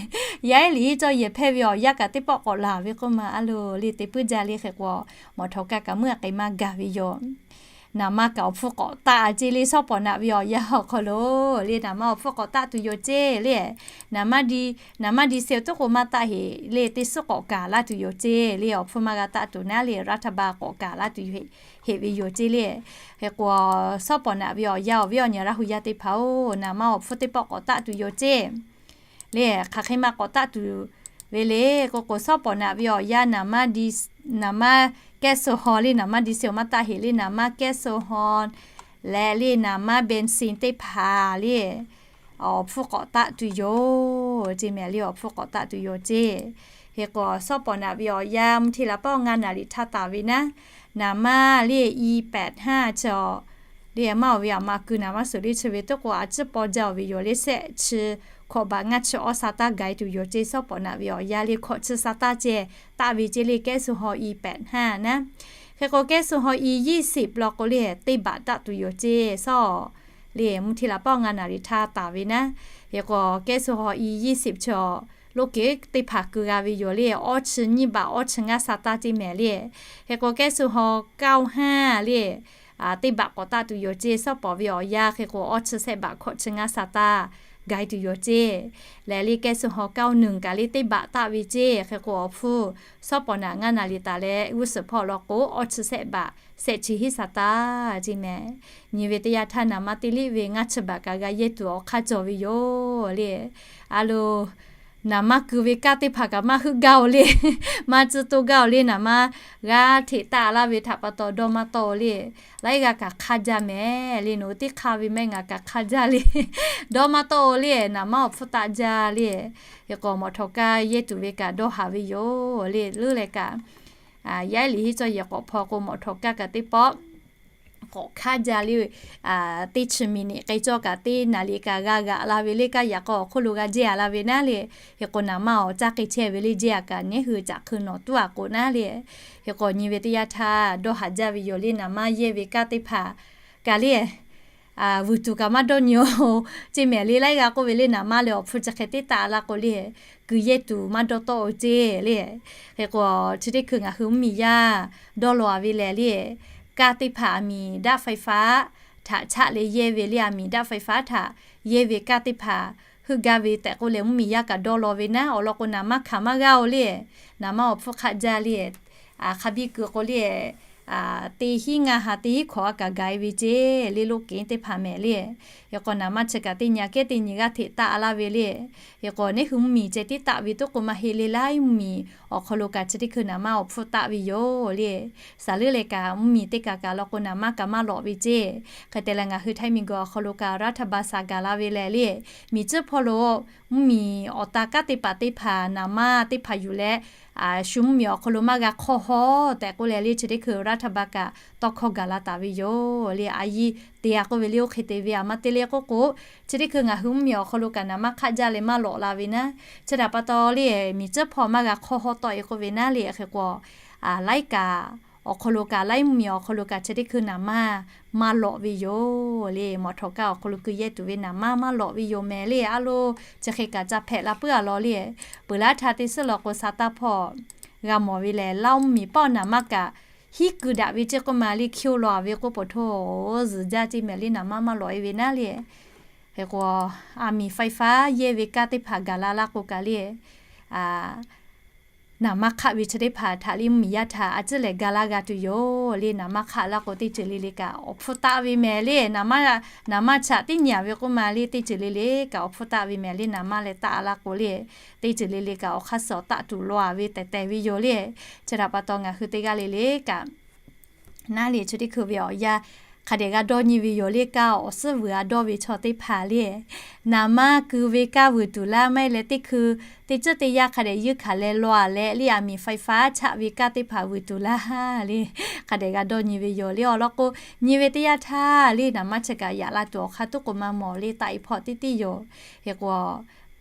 yaˇ ehˉ liꞈ henˇ cawˇ yehˬ hpehˇ ve awˬ yanˇ kaꞈ teˇ pawˆ k'awꞈ laˬ ve k'oˆ ma a loˬ le, te puiˉ jaˇ le. Hk'e k'o mawꞈ htaw kaˇ kaꞈ meuˇ a k'ai maˇ gaˬ ve yoˬ. Naˍ manˇ kaꞈ awˬ hpfuhˇ k'awꞈ taˆ ceˇ le, shawˉ pawˍ naꞈ ve awˬ yanˇ awˬ hk'aw lo le, naˍ manˇ awˬ hpfuhˇ k'awꞈ taˆ tuˬ yoˬ ceˇ le. Naˍ manˇ di, naˍ manˇ di sel tuˉ k'o maˇ taˆ heꞈ le, teˇ suhˉ k'awꞈ kaˬ laˇ tuˬ yoˬ ceˇ le. Awˬ hpfuhˇ maˇ g'a taˆ tuˬ naˉ le, รัฐบาล k'awꞈ kaˬ laˇ tuˬ yoˬ heꞈ ve yoˬ ceˇ le. Hk'e k'o shawˉ pawˍ naꞈ ve awˬ yanˇ awˬ viˉ awˬ nyi Laˇ hu yaˇ teˇ hpaˍ-oˬ, naˍ manˇ awˬ hpfuhˇ teˇ pawˆ k'awꞈ taˆ tuˬ yoˬ ceˇ le. Hk'aˬ hk'e maˇ k'awꞈ taˆ tuˬ ve le k'o k'o, shawˉ pawˍ naꞈ ve awˬ yanˇ naˍ manˇ di, naˍ manˇ kehˉ so haw le, naˍ manˇ di sel maˇ taˆ heꞈ le, naˍ manˇ kehˉ so haw leh le, naˍ manˇ เบนซิน teˇ hpaˍ le awˬ hpfuhˇ k'awꞈ taˆ tuˬ yoˬ ceˇ mehˍ le, awˬ hpfuhˇ k'awꞈ taˆ tuˬ yoˬ ceˇ. Hk'e k'o shawˉ pawˍ naꞈ ve awˬ yanˇ mvuhˇ hteˇ laˬ paˆ ngaˇ naˍ riˍ htaˇ taˍ ve naˉ, naˍ manˇ le อีแปดห้า chaw le maˇ oˬ ve aˬ ma keu naˍ maˇ suhˍ le chi ve teˇ k'o a ciˉ paw jaˇ oˬ ve yoˬ le. Shehˆ chi hkawꞈ baꞈ ngaˇ chi awˇ sa taˇ ga e tuˬ yoˬ ceˇ. Shawˉ pawˍ naꞈ ve awˬ yanˇ le hkawꞈ chi sa taˇ ceh taˆ ve ceˇ le. Kehˉ shu haw i pehꞈ haˇ naˉ. Hk'e k'o kehˉ shu haw i ยี่สิบ law k'o le teˇ baꞈ taˆ tuˬ yoˬ ceˇ. Shawˉ le mvuhˇ hteˇ laꞈ paˆ ngaˇ naˍ riˍ htaˇ taˍ ve naˉ. Hk'e k'o kehˉ shu haw i ยี่สิบ chi loˉ keˉ teˇ hpaˍ keu g'a ve yoˬ le. Awˇ chi nyiˇ baꞈ awˇ chi ngaˇ sa taˇ ceˇ mehˍ le. Hk'e k'o kehˉ shu haw เก้าสิบห้า le teˇ baꞈ k'awꞈ taˆ tuˬ yoˬ ceˇ. Shawˉ pawˍ ve awˬ yanˇ hk'e k'o awˇ chi shehˆ baꞈ hkawꞈ chi ngaˇ sa taˇ ga e tuˬ yoˬ ceˇ. Lehˬ le kehˉ shu haw เก้าสิบเอ็ด kaꞈ le teˇ baꞈ taˆ ve ceˇ. Hk'e k'o awˬ hpfuhˇ shawˉ pawˍ naꞈ ngaˇ naˍ riˍ taˍ leh g'uˇ suhˍ hpawˇ law k'o awˇ chi shehˆ baꞈ shehˆ chi hiˉ sa taˇ ceˇ mehˍ. Nyi ve teˇ yanˇ htaˇ naˍ maˇ teˇ liˇ ve ngaˇ chi baꞈ kaꞈ g'a yehˇ tuˬ awˬ hk'aˇ cawˬ ve yoˬ le. A lo, naˍ maˇ keu ve kanˉ teˇ hpaˍ kaꞈ maˇ heuˆ gaˇ oˬ le. Maˇ tcuhˇ toˇ gaˇ oˬ le. Naˍ maˇ g'a hteꞈ taˆ laˇ ve htaꞈ pa taw dawˇ maˇ tawˆ oˬ le. Laiˉ g'aˇ kaꞈ hk'aˇ jaˇ mehˍ le. Nawˬ hui teˇ hk'aˇ ve mehˆ ngaˬ kaꞈ hk'aˇ jaˇ le. Dawˇ maˇ tawˆ oˬ le. Naˍ maˇ awˬ hpfuhˇ taˆ jaˇ le. Hk'e k'o mawˬ htawˍ kaˇ yehˇ tuˬ ve kaꞈ dawˇ haˍ ve yoˬ le. Leuˉ leh kaꞈ, yaˇ ehˉ liꞈ hiˉ cawˇ yehˬ k'awꞈ hpaw k'o mawˬ htawˍ kaˇ kaꞈ teˇ pawˆ k'awꞈ hk'aˇ jaˇ le. Teˇ chi miˬ niꞈ k'ai cawˇ kaꞈ teˇ naˍ liꞈ kaꞈ g'a g'aꞈ la ve le. Kaˇ yaꞈ k'aw awˬ hk'oˆ lo g'a jehˇ a la ve naˉ le. Hk'e k'o naˍ maˇ awˬ caˇ k'ai chehˇ ve le. Jehˇ a kaꞈ neˉ hui caꞈ hk'eu nawˬ tuˉ a k'o naˉ le. Hk'e k'o nyi ve teˇ yanˇ htaˇ dawˇ haˍ jaˇ ve yoˬ le. Naˍ maˇ yehˇ ve kanˉ teˇ hpaˍ kaꞈ le vuiˬ tuˬ kaꞈ maˇ dawˇ nyi oˬ ceˇ mehˍ le. Laiˉ g'aˇ k'oˆ ve le naˍ maˇ leh awˬ hpfuhˇ chi hk'e teˇ taˆ laˇ k'o le, keu yehˇ tuˬ maˇ dawˇ tawˆ oˬ ceˇ le. Hk'e k'o chi teˇ hkui ngaˬ hui mvuhˇmiˬ yaˇ dawˇ law a ve lehˬ le, kanˉ teˇ hpaˍ aˬ miˍ daꞈ ไฟฟ้า htaꞈ chaˆ leh yehˇ ve le. Aˬ miˍ daꞈ ไฟฟ้า htaꞈ yehˇ ve kanˉ teˇ hpaˍ heuˆ gaˇ ve tehꞈ k'oˆ leh mvuhˇmiˬ yaˇ kaꞈ dawˇ law ve naˉ. Awˬ lawn k'o naˍ maˇ hkanˍ maˇ g'aˇ oˬ le. Naˍ maˇ awˬ hpfuhˇ hk'aˆ jaˇ le. Hk'a biˇ keu k'o le, teˇ hinˉ ngaˇ ha teˇ hinˉ hkawꞈ a kaꞈ ga e ve ceˇ le. Loˉ keˉ teˇ hpaˍ mehˍ le. Hk'e k'o naˍ maˇ chi kaꞈ teˇ nyi kehˉ teˇ nyi g'aˇ hteꞈ taˆ laˇ ve le. Hk'e k'o neˉ hui mvuhˇmiˬ ceh tiˉ taˆ ve toˉ k'o maˇ heˆ le. Laiˉ mvuhˇmiˬ awˬ hk'aw lo kaꞈ chi teˇ hkui naˍ maˇ awˬ hpfuhˇ taˆ ve yoˬ le. Saˍ leuˉ leh kaꞈ mvuhˇmiˬ teˇ kaꞈ kaꞈ law k'o naˍ maˇ kaꞈ maˇ lawꞈ ve ceˇ. Hk'e te leh ngaˬ hui Htaiˇ miˬguiˬ awˬ hk'aw lo kaꞈ รัฐบาล shaˍ gaˬ la ve lehˬ le, miˬ cuˉ hpawˇ lo mvuhˇmiˬ awˬ ta kanˉ teˇ hpaˍ teˇ hpaˍ naˍ maˇ teˇ hpaˍ yuˬ leh shu mvuhˇmiˬ awˬ hk'aw lo maˇ g'a hk'awˇ hawˉ tehꞈ k'oˆ leh le chi teˇ hkui รัฐบาล kaꞈ tawˇ hkawˇ gaˬ la taˍ ve yoˬ le. A yiˇ te a k'oˆ ve le. Oˇ hk'e te ve aˬ ma te le k'oˆ k'o, chi teˇ hkui ngaˬ hui mvuhˇmiˬ awˬ hk'aw lo kaꞈ naˍ maˇ hk'aˆ jaˇ leh maˇ lawꞈ la ve naˉ. Chi htaꞈ pa taw le miˬ cuˉ hpawˇ maˇ g'a hk'awˇ hawˉ tawˆ e k'oˆ ve naˉ le. Hk'e k'o laiˉ kaꞈ awˬ hk'aw lo kaꞈ laiˉ mvuhˇmiˬ awˬ hk'aw lo kaꞈ chi teˇ hkui naˍ maˇ maˇ lawꞈ ve yoˬ le. Mawˬ htawˍ kaˇ awˬ hk'aw lo keu yehˇ tuˬ ve naˍ maˇ maˇ lawꞈ ve yoˬ mehˍ le. A lo, chi hk'e kaꞈ ca hpehꞈ la puiˉ a law le. Peuˬ laˇ htaˇ teˇ suhˉ law k'o sa taˇ hpawˇ g'a mawˬ ve lehˬ, Laˇ mvuhˇmiˬ pawˆ naˍ maˇ kaꞈ hiˉ keu daꞈ ve ceˇ k'oˆ ma le. Hkiˇ oˇ law a ve k'oˆ po hto zuhˬ jaˇ ceˇ mehˍ le. Naˍ maˇ maˇ lawꞈ e ve naˉ le. Hk'e k'o, aˬ miˍ ไฟฟ้า yehˇ ve kanˉ teˇ hpaˍ gaˬ la laˇ k'o kaꞈ le, naˍ maˇ hk'aˆ ve chi teˇ hpaˍ htaꞈ le mvuhˇmiˬ yaˇ htaꞈ a ciˉ lehˬ ga laˇ g'a tuˬ yoˬ le. Naˍ maˇ hk'aˆ laˇ k'o teˇ ceuˬ le le kaꞈ awˬ hpfuhˇ taˆ ve mehˍ le. Naˍ maˇ, naˍ maˇ chaꞈ tiˉ nyi a ve k'oˆ ma le teˇ ceuˬ le le kaꞈ awˬ hpfuhˇ taˆ ve mehˍ le. Naˍ maˇ leh taˆ laˇ k'o le, teˇ ceuˬ le le kaꞈ awˬ hk'aˇ suh taˆ tuˬ law a ve tehˬ tehˬ ve yoˬ le. Chi htaꞈ pa taw ngaˬ hui teˇ g'aˇ le le kaꞈ naˉ le chi teˇ hkui ve awˬ yanˇ hk'a dehꞈ g'a dawˇ nyi ve yoˬ le. Kaˇ awˬ suhˉ vuiˬ a dawˇ ve chaw teˇ hpaˍ le, naˍ maˇ keu ve kanˉ vuiˬ tuˬ laˇ maˇ heˆ leh teˇ hkui teˇ ceuˬ teˇ yanˇ hk'a dehꞈ yeunˇ hkanˍ leh law a leh le aˬ miˍ ไฟฟ้า chaˆ ve kanˉ teˇ hpaˍ vuiˬ tuˬ laˇ le, hk'a dehꞈ g'a dawˇ nyi ve yoˬ le. Awˬ lawn k'o, nyi ve teˇ yanˇ htaˇ le naˍ maˇ chi kaꞈ yaꞈ la tuˬ awˬ hk'aˇ tuˉ k'o maˇ mawˬ le. Taˆ e hpawˇ teˇ tiˉ yoˬ. Hk'e k'o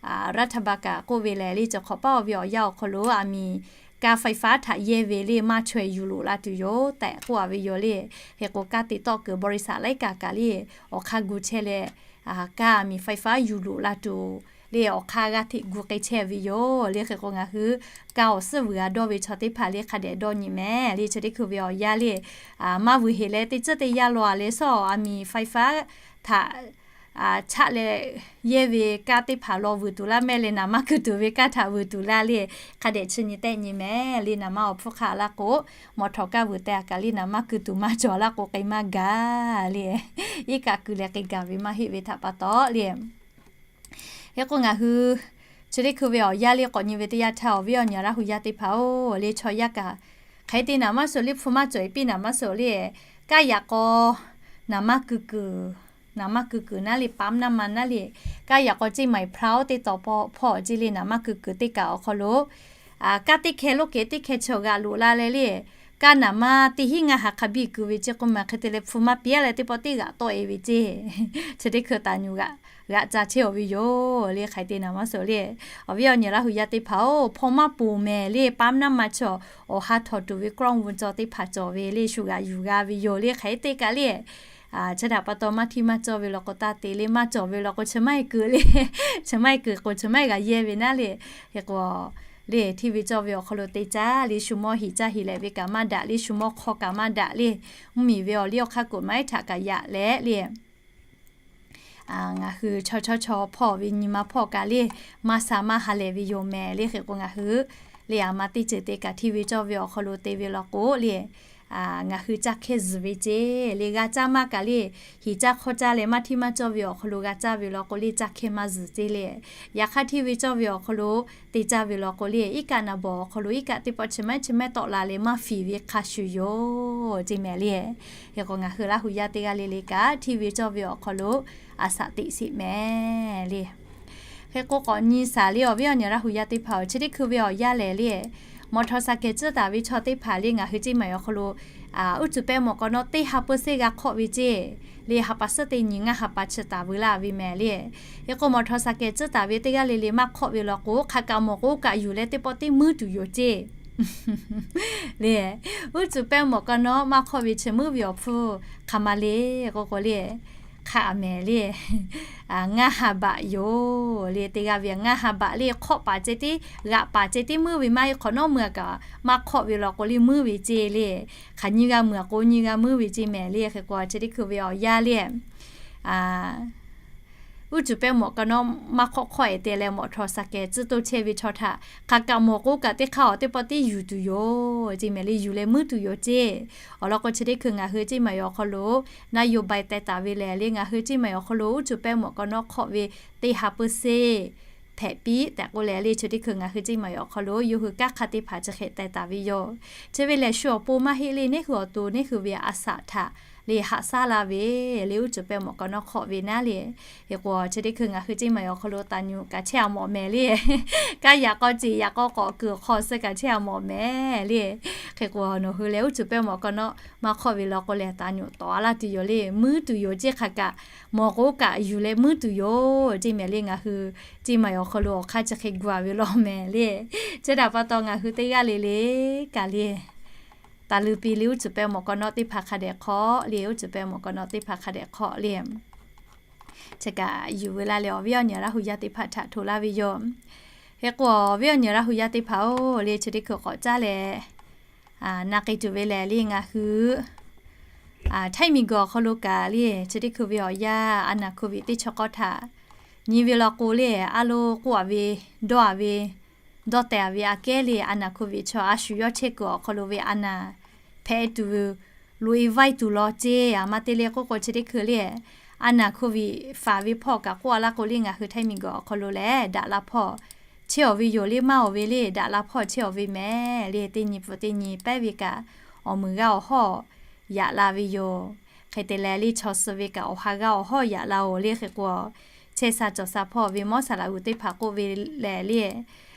รัฐบาล kaꞈ k'oˆ ve lehˬ le, chi hk'awꞈ paˉ ve awˬ yanˇ awˬ hk'aw lo aˬ miˍ kanˉ ไฟฟ้า htaꞈ yehˇ ve le maˇ chaweh yuˬ loꞈ la tuˬ yoˬ tehꞈ k'oˆ a ve yoˬ le. Hk'e k'o kanˉ te tawˆ kuiˬ บริษัท laiˉ kaꞈ kaꞈ le awˬ hk'aˇ gu chehˇ leh, kanˉ aˬ miˍ ไฟฟ้า yuˬ loꞈ la tuˬ le awˬ hk'aˇ g'aˇ hteꞈ gu k'ai chehˇ ve yoˬ le. Hk'e k'o ngaˬ hui kaˇ awˬ suhˉ vuiˬ a dawˇ ve chaw teˇ hpaˍ le hk'a dehꞈ dawˇ nyi mehˍ le. Chi teˇ hkui ve awˬ yanˇ le, maˇ vuiˬ heˍ leh teˇ ceuˬ teˇ yanˇ law a leh suhˉ aˬ miˍ ไฟฟ้า htaꞈ chaˆ leh yehˇ ve kanˉ teˇ hpaˍ law vuiˬ tuˬ laˇ mehˍ le. Naˍ maˇ keu tuˬ ve kanˉ htaꞈ vuiˬ tuˬ laˇ le, hk'a dehꞈ chi nyi tehˆ nyi mehˍ le. Naˍ maˇ awˬ hpfuhˇ hk'aˆ laˇ k'o, mawˬ htawˍ kaˇ vuiˬ teh a kaꞈ le naˍ maˇ keu tuˬ maˇ cawˬ laˇ k'o k'ai maˇ gaˬ le. Iˉ kaˆ keu leh k'ai gaˬ ve maˇ heˆ ve htaꞈ pa taw le. Hk'e k'o ngaˬ hui chi teˇ hkui ve awˬ yanˇ le k'awꞈ nyi ve teˇ yanˇ htaˇ awˬ viˉ awˬ nyi Laˇ huˍ yaˇ teˇ hpaˍ-oˬ le, chaw yaˇ kaꞈ hk'e te naˍ maˇ suhˍ le, hpu maˇ cawˬ e piˇ naˍ maˇ suhˍ le, kaˇ yaꞈ k'aw naˍ maˇ keu kuiˬ, naˍ maˇ keu kuiˬ naˉ le ปั๊มน้ำมัน naˉ le, kaˇ yaꞈ k'aw ceˇ maˍ e hpaˇ-oˬ teˇ taw hpawˇ ceˇ le naˍ maˇ keu kuiˬ teˇ kaꞈ awˬ hk'aw lo kanˉ teˇ hkeh loˉ kehˬ teˇ hkeh chi g'aꞈ loꞈ la leh le, Kaˇ naˍ maˇ teˇ hinˉ ngaˇ ha hk'a biˇ kuˬ ve ceˇ k'oˆ ma hk'e te leh hpu maˇ piˇ-a leh teˇ pawˆ teˇ g'aꞈ tawˆ-e ve ceˇ. Chi teˇ hkui taˍ nyuˬ g'aꞈ g'aꞈ ca chehˇ-aw ve yoˬ le. Hk'aˬ hk'e te naˍ maˇ suh le. Awˬ viˉ awˬ nyi Laˇ hu yaˇ teˇ hpaˍ-oˬ, hpaw maˇ poˬ mehˍ le. Paˉ naˉ ma chaw awˬ ha htawnˍ tuˬ ve กล้องวงจร teˇ hpaˍ cawˬ ve le, shu g'aꞈ yuˬ g'a ve yoˬ le. Hk'aˬ hk'e te kaꞈ le, chi htaꞈ pa taw maˇ hteˇ maˇ cawˇ ve law k'o taˇ te le, maˇ cawˬ ve law k'o chi maˇ heˆ kuiˬ le. Chi maˇ heˆ kuiˬ k'o chi maˇ heˆ g'a yehˇ ve naˉ le. Hk'e k'o le, hteˇ ve cawˇ ve awˬ hk'aw lo te caˇ le, shu mawˇ heˍ caˇ heˍ leh ve kaꞈ maˇ daꞈ le, shu mawˇ hk'aw kaꞈ maˇ daꞈ le. Mvuhˇmiˬ ve awˬ liˇ awˬ hk'aˇ kuiˬ maˇ heˆ htaꞈ kaꞈ yaꞈ leh le, ngaˬ hui chaw chaw chaw hpawˇ ve nyi ma hpawˇ kaꞈ le, maˇ sha maˇ ha lehˬ ve yoˬ mehˍ le. Hk'e k'o ngaˬ hui le, aˬ ma teˇ ceuˬ te kaꞈ hteˇ ve cawˇ ve awˬ hk'aw lo te ve law k'o le, ngaˬ hui caˇ hkehˇ zuhˬ ve ceˇ le. G'a caˇ maˇ kaꞈ le, heˍ caˇ hk'awˇ caˇ leh maˇ hteˇ maˇ cawˇ ve awˬ hk'aw lo g'a caˇ ve law k'o le, caˇ hkehˇ maˇ zuhˬ ceˇ le. Yaꞈ hk'aˇ hteˇ ve cawˇ ve awˬ hk'aw lo te caˇ ve law k'o le, iˉ kaˆ naˍ bawˬ awˬ hk'aw lo iˉ kaˆ teˇ pawˆ chi maˇ heˆ chi maˇ heˆ tawˆ la leh maˇ fiˍ ve hk'a shuˍ yoˬ ceˇ mehˍ le. Hk'e k'o ngaˬ hui Laˇ hu yaˇ teˇ g'aˇ le le kaꞈ hteˇ ve cawˇ ve awˬ hk'aw lo a shaꞈ teꞈ sheˍ mehˍ le. Hk'e k'o k'awꞈ nyi shaˍ le, awˬ viˉ awˬ nyi Laˇ hu yaˇ teˇ hpaˍ-oˬ, chi teˇ hkui ve awˬ yanˇ lehˬ le, mawˬ htawnˍ shaˍ kehˬ tcuhˉ taˍ ve chaw teˇ hpaˍ le ngaˬ hui ceˇ maˬ awˬ hk'aw lo uˉ cuˬ pehˇ mawˬ k'aw nawˉ teˇ ha peuˬ seˇ g'a hk'awˆ ve ceˇ le. Ha pa suhˉ teˇ nyi ngaˇ ha pa chi taˍ veu laˇ ve mehˍ le. Hk'e k'o mawˬ htawnˍ shaˍ kehˬ tcuhˉ taˍ ve teˇ g'aˇ le le maˇ hk'awˆ ve law k'o, hk'aˬ kaꞈ mawˬ k'o kaꞈ yuˬ leh teˇ pawˆ teˇ muiˉ tuˬ yoˬ ceˇ le. Uˉ cuˬ pehˇ mawˬ k'aw nawˉ maˇ hk'awˆ ve chi muiˉ ve awˬ hpfuhˇ hk'aˬ ma le k'o k'o le, hk'aˬ mehˍ le. Ngaˇ ha baꞈ yoˬ le. Teˇ g'aˇ ve ngaˇ ha baꞈ le, hk'awˆ paˍ ceh tiˉ g'aꞈ paˍ ceh tiˉ muiˉ ve maˇ heˆ. Hk'awꞈ nawˉ meuˇ kaꞈ maˇ hk'awˆ ve law k'o le muiˉ ve ceˇ le. Hk'aˬ nyi g'a meuˬ k'o nyi g'a muiˉ ve ceˇ mehˍ le. Hk'e k'o chi teˇ hkui ve awˬ yanˇ le, uˉ cuˬ pehˇ mawˬ k'aw nawˉ maˇ hk'awˆ hk'awˆ-e te leh mawˬ htawnˍ shaˍ kehˬ tcuhˉ toˇ chehˇ ve chaw htaꞈ hk'aˬ kaꞈ mawˬ k'o kaꞈ teˇ hk'aˇ awˬ teˇ pawˆ teˇ yuˬ tuˬ yoˬ ceˇ mehˍ le. Yuˬ leh muiˉ tuˬ yoˬ ceˇ. Awˬ lawn k'o chi teˇ hkui ngaˬ hui ceˇ maˬ awˬ hk'aw lo naˇ yoˬ bai teh taˍ ve lehˬ le, ngaˬ hui ceˇ maˬ awˬ hk'aw lo uˉ cuˬ pehˇ mawˬ k'aw nawˉ hk'awˆ ve teˇ ha peuˬ seˇ hpehꞈ piˇ tehꞈ k'oˆ leh le, chi teˇ hkui ngaˬ hui ceˇ maˬ awˬ hk'aw lo yawˇ hui kanˉ hk'aˇ teˇ hpaˍ chi hk'e teh taˍ ve yoˬ. Chi ve lehˬ shu awˬ pon maˇ heˆ le, neˇ hui awˬ to neˇ hui ve a shaꞈ htaꞈ le haꞈ shaˉ laˇ ve le, uˉ cuˬ pehˇ mawˬ k'aw nawˉ hk'awˆ ve naˉ le. Hk'e k'o chi teˇ hkui ngaˬ hui ceˇ maˬ awˬ hk'aw lo taˍ nyuˬ kaꞈ chehˇ a mawˬ mehˍ le. Kanˉ yaꞈ k'aw ceˬ yaꞈ k'aw k'awꞈ kuiˬ hk'aw suh kaꞈ chehˇ a mawˬ mehˍ le. Hk'e k'o nawˬ hui lehˬ uˉ cuˬ pehˇ mawˬ k'aw nawˉ maˇ hk'awˆ ve law k'o lehˬ taˍ nyuˬ tawˍ a laˇ tuˬ yoˬ le. Muiˉ tuˬ yoˬ ceˇ. Hk'aˬ kaꞈ mawˬ k'o kaꞈ yuˬ leh muiˉ tuˬ yoˬ ceˇ mehˍ le. Ngaˬ hui ceˇ maˬ awˬ hk'aw lo awˬ hk'aˇ chi hk'e gu a ve law mehˍ le. Chi htaꞈ pa taw ngaˬ hui teˇ g'aˇ le le kaꞈ le, taˍ luˬ piˇ le, uˉ cuˬ pehˇ mawˬ k'aw nawˉ teˇ hpaˍ hk'a dehꞈ hk'awˆ le, uˉ cuˬ pehˇ mawˬ k'aw nawˉ teˇ hpaˍ hk'a dehꞈ hk'awˆ le. Chi kaꞈ yuˬ veu laˇ leh awˬ viˉ awˬ nyi Laˇ hu yaˇ teˇ hpaˍ htaꞈ htoꞈ laˇ ve yoˬ. Hk'e k'o awˬ viˉ awˬ nyi Laˇ hu yaˇ teˇ hpaˍ-oˬ le, chi teˇ hkui k'awꞈ caˇ leh na k'ai tuˬ ve lehˬ le, ngaˬ hui Htaiˇ miˬguiˬ awˬ hk'aw lo kaꞈ le, chi teˇ hkui ve awˬ yanˇ a naˍ hkoˍ viꞈ teˇ chaw k'awˇ htaꞈ nyi ve law k'o le, a lo k'oˆ a ve, dawˇ a ve, dawˇ tehˬ a ve aꞈ kehˉ le, a naˍ hkoˍ viꞈ chaw a shu yawˇ chehˇ kuiˬ awˬ hk'aw lo ve a naˍ hpehꞈ tuˬ loꞈ-e vaiˇ tuˬ law ceˇ. A ma te le k'oˆ k'o chi teˇ hkui le, a naˍ hkoˍ viꞈ faˍ ve hpawˇ kaꞈ k'oˆ a laˇ k'o le, ngaˬ hui Htaiˇ miˬguiˬ awˬ hk'aw lo lehˬ daꞈ la hpawˇ chehˇ awˬ ve yoˬ le, maˇ awˬ ve le, daꞈ la hpawˇ chehˇ awˬ ve mehˍ le. Teˇ nyi pfuhˍ teˇ nyi pehˉ ve kaꞈ awˬ muiˬ g'aˇ awˬ hawˉ yaꞈ la ve yoˬ. Hk'e te leh le, chaw suh ve kaꞈ awˬ ha g'aˇ awˬ hawˉ yaꞈ la-oˬ le. Hk'e k'o chehˇ sha cawˬ sha hpawˇ ve mawˇ saˍ laꞈ g'uˬ teˇ hpaˍ k'oˆ ve lehˬ le,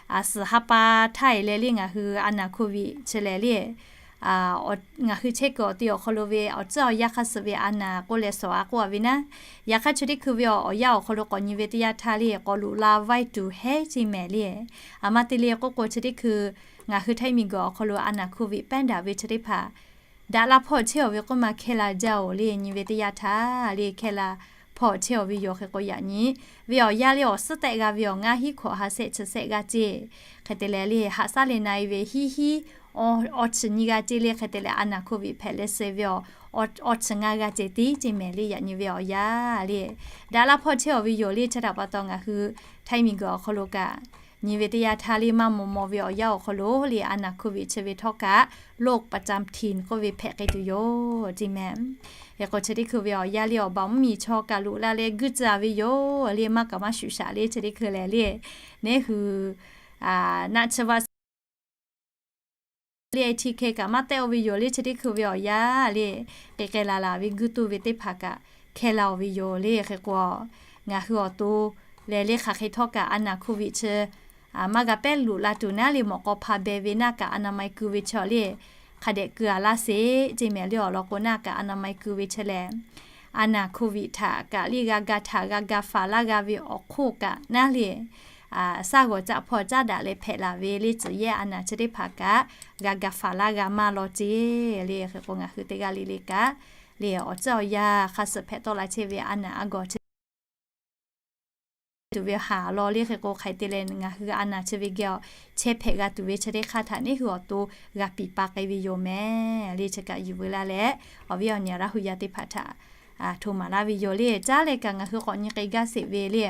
suhˍ ha pa htaˇ e leh le, ngaˬ hui a naˍ hkoˍ viꞈ chi lehˬ le, ngaˬ hui chehˇ kuiˬ awˬ ti awˬ hk'aw lo ve awˬ tcuhˉ awˬ yanˇ hk'aˇ suh ve a naˍ k'oˆ leh sawˍ a k'oˆ a ve naˉ. Yaꞈ hk'aˇ chi teˇ hkui ve awˬ yanˇ awˬ hk'aw lo k'awꞈ nyi ve teˇ yanˇ htaˇ le, k'awꞈ loꞈ la vaiˇ tuˬ hehˉ ceˇ mehˍ le. A ma te le k'oˆ k'o chi teˇ hkui ngaˬ hui Htaiˇ miˬguiˬ awˬ hk'aw lo a naˍ hkoˍ viꞈ pehˉ daꞈ ve chi teˇ hpaˍ daꞈ la hpawˇ chehˇ awˬ ve k'oˆ ma hkehˇ la jaˇ-oˬ le. Nyi ve teˇ yanˇ htaˇ le hkehˇ la hpawˇ chehˇ awˬ ve yoˬ. Hk'e k'o yaꞈ nyi ve awˬ yanˇ le awˬ suhˉ tehꞈ g'a ve awˬ ngaˇ hinˉ hkawꞈ ha sehˆ chi sehˆ g'a ceˇ. Hk'e te leh le haꞈ shaˉ le na-e ve hiˉ hiˉ awˬ chi nyi g'a ceˇ le. Hk'e te leh a naˍ hkoˍ viꞈ hpehꞈ leh suh ve awˬ chi ngaˇ g'a ceˇ tiˉ ceˇ mehˍ le. Yaꞈ nyi ve awˬ yanˇ le daꞈ la hpawˇ chehˇ awˬ ve yoˬ le. Chi htaꞈ pa taw ngaˬ hui Htaiˇ miˬguiˬ awˬ hk'aw lo kaꞈ nyi ve teˇ yanˇ htaˇ le maˇ maw maw ve awˬ yanˇ awˬ hk'aw lo le a naˍ hkoˍ viꞈ chi ve htawˇ kaꞈ โรคประจำถิ่น k'oˆ ve hpehꞈ k'ai tuˬ yoˬ ceˇ mehˍ. Hk'e k'o chi teˇ hkui ve awˬ yanˇ le awˬ baˬ mvuhˇmiˬ chaw kaꞈ loꞈ la leh guiˇ tcuh a ve yoˬ le. Maˇ kaꞈ maˇ shuˍ shaꞈ le chi teˇ hkui lehˬ le, neˇ hui naˆ chi vaˆ le, A T K kaꞈ maˇ tehˆ-oˬ ve yoˬ le. Chi teˇ hkui ve awˬ yanˇ le, k'ai k'ai laˬ laˬ ve guiˇ tuˬ ve teˇ hpaˍ kaꞈ hkehˇ la-oˬ ve yoˬ le. Hk'e k'o ngaˬ hui awˬ to lehˬ le hk'aˬ hk'e htawˇ kaꞈ a naˍ hkoˍ viꞈ chi maˇ g'a pehˉ loꞈ la tuˬ naˉ le, mawꞈ k'aw hpa beh ve naˆ kaꞈ a naˍ ma-e keu ve chaw le, hk'a dehꞈ keu a laˇ sheˍ ceˇ mehˍ le. Awˬ lawn k'o naˆ kaꞈ a naˍ ma e keu ve chehˇ leh, a naˍ hkoˍ viˆ htaꞈ kaꞈ le g'a ga htaꞈ g'a ga faˍ laˇ g'a ve awˬ hk'oˆ kaꞈ naˉ le, saˉ g'awˬ caˆ hpawˇ caˉ daꞈ leh hpehꞈ laˬ ve le tcuhˬ yehˇ a naˍ chi teˇ hpaˍ kaꞈ g'a ga faˍ laˇ g'a maˇ law ceˇ le. Hk'e k'o ngaˬ hui teˇ g'aˇ le le kaꞈ le awˬ tcuhˇ awˬ yanˇ hk'a suh hpehꞈ tawˆ la chehˇ ve a naˍ a gawˬ chi tuˬ ve haˍ law le. Hk'e k'o hk'aˬ hk'e te leh ngaˬ hui a naˍ chi ve geh awˬ chehˇ hpehꞈ g'a tuˬ ve chi teˇ hk'aˇ htaꞈ neˇ hui awˬ to g'a piˍ pa k'ai ve yoˬ mehˍ le. Chi kaꞈ yuˬ veu laˇ leh, awˬ viˉ awˬ nyi Laˇ hu yaˇ teˇ hpaˍ htaꞈ hto maˍ laˇ ve yoˬ le. Caˉ leh kaꞈ ngaˬ hui k'awꞈ nyi k'ai gaˇ sheˍ ve le.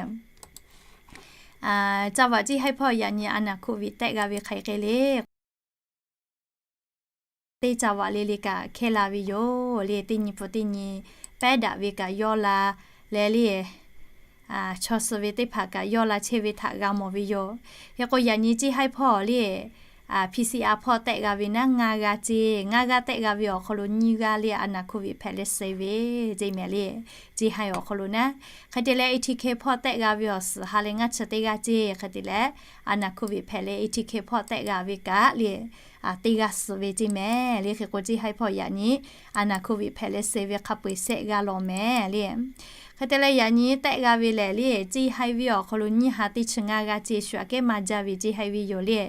Ca vaꞈ ciˇ haiˉ hpawˇ yaꞈ nyi a naˍ hkoˍ viˆ tehˆ g'a ve hk'aˬ hk'e le teˇ ca vaꞈ le le kaꞈ hkehˇ la ve yoˬ le. Teˇ nyi pfuhˍ teˇ nyi pehˉ daꞈ ve kaꞈ yawˇ la leh le, chaw suh ve teˇ hpaˍ kaꞈ yawˇ la chehˇ ve htaꞈ g'a mawˬ ve yoˬ. Hk'e k'o yaꞈ nyi ciˇ haiˉ hpawˇ le, PCR hpawˇ tehˆ g'a ve naˉ ngaˇ g'aˇ ceˇ. Ngaˇ g'aˇ tehˆ g'a ve awˬ hk'aw lo nyiˇ g'aˇ le a naˍ hkoˍ viˆ hpehꞈ leh suh ve ceˇ mehˍ le. Ciˇ haiˉ awˬ hk'aw lo naˉ hk'e te leh ATK hpawˇ tehˆ g'a ve awˬ suhˍ ha leh ngaˇ chi teˇ g'aˇ ceˇ. Hk'e te leh a naˍ hkoˍ viˆ hpehꞈ leh ATK hpawˇ tehˆ g'a ve kaꞈ le teˇ g'aˇ suh ve ceˇ mehˍ le. Hk'e k'o ciˇ haiˉ hpawˇ yaꞈ nyi a naˍ hkoˍ viˆ hpehꞈ leh suh ve hk'a peu-eˬ shehˆ g'aˇ law mehˍ le. Hk'e te leh yaꞈ nyi tehˆ g'a ve lehˬ le, ciˇ haiˉ viˇ awˬ hk'aw lo nyiˇ ha teˇ chi ngaˇ g'aˇ ceˇ. Shu aꞈ kehˉ maˇ jaˇ ve ciˇ haiˉ viˇ yoˬ le.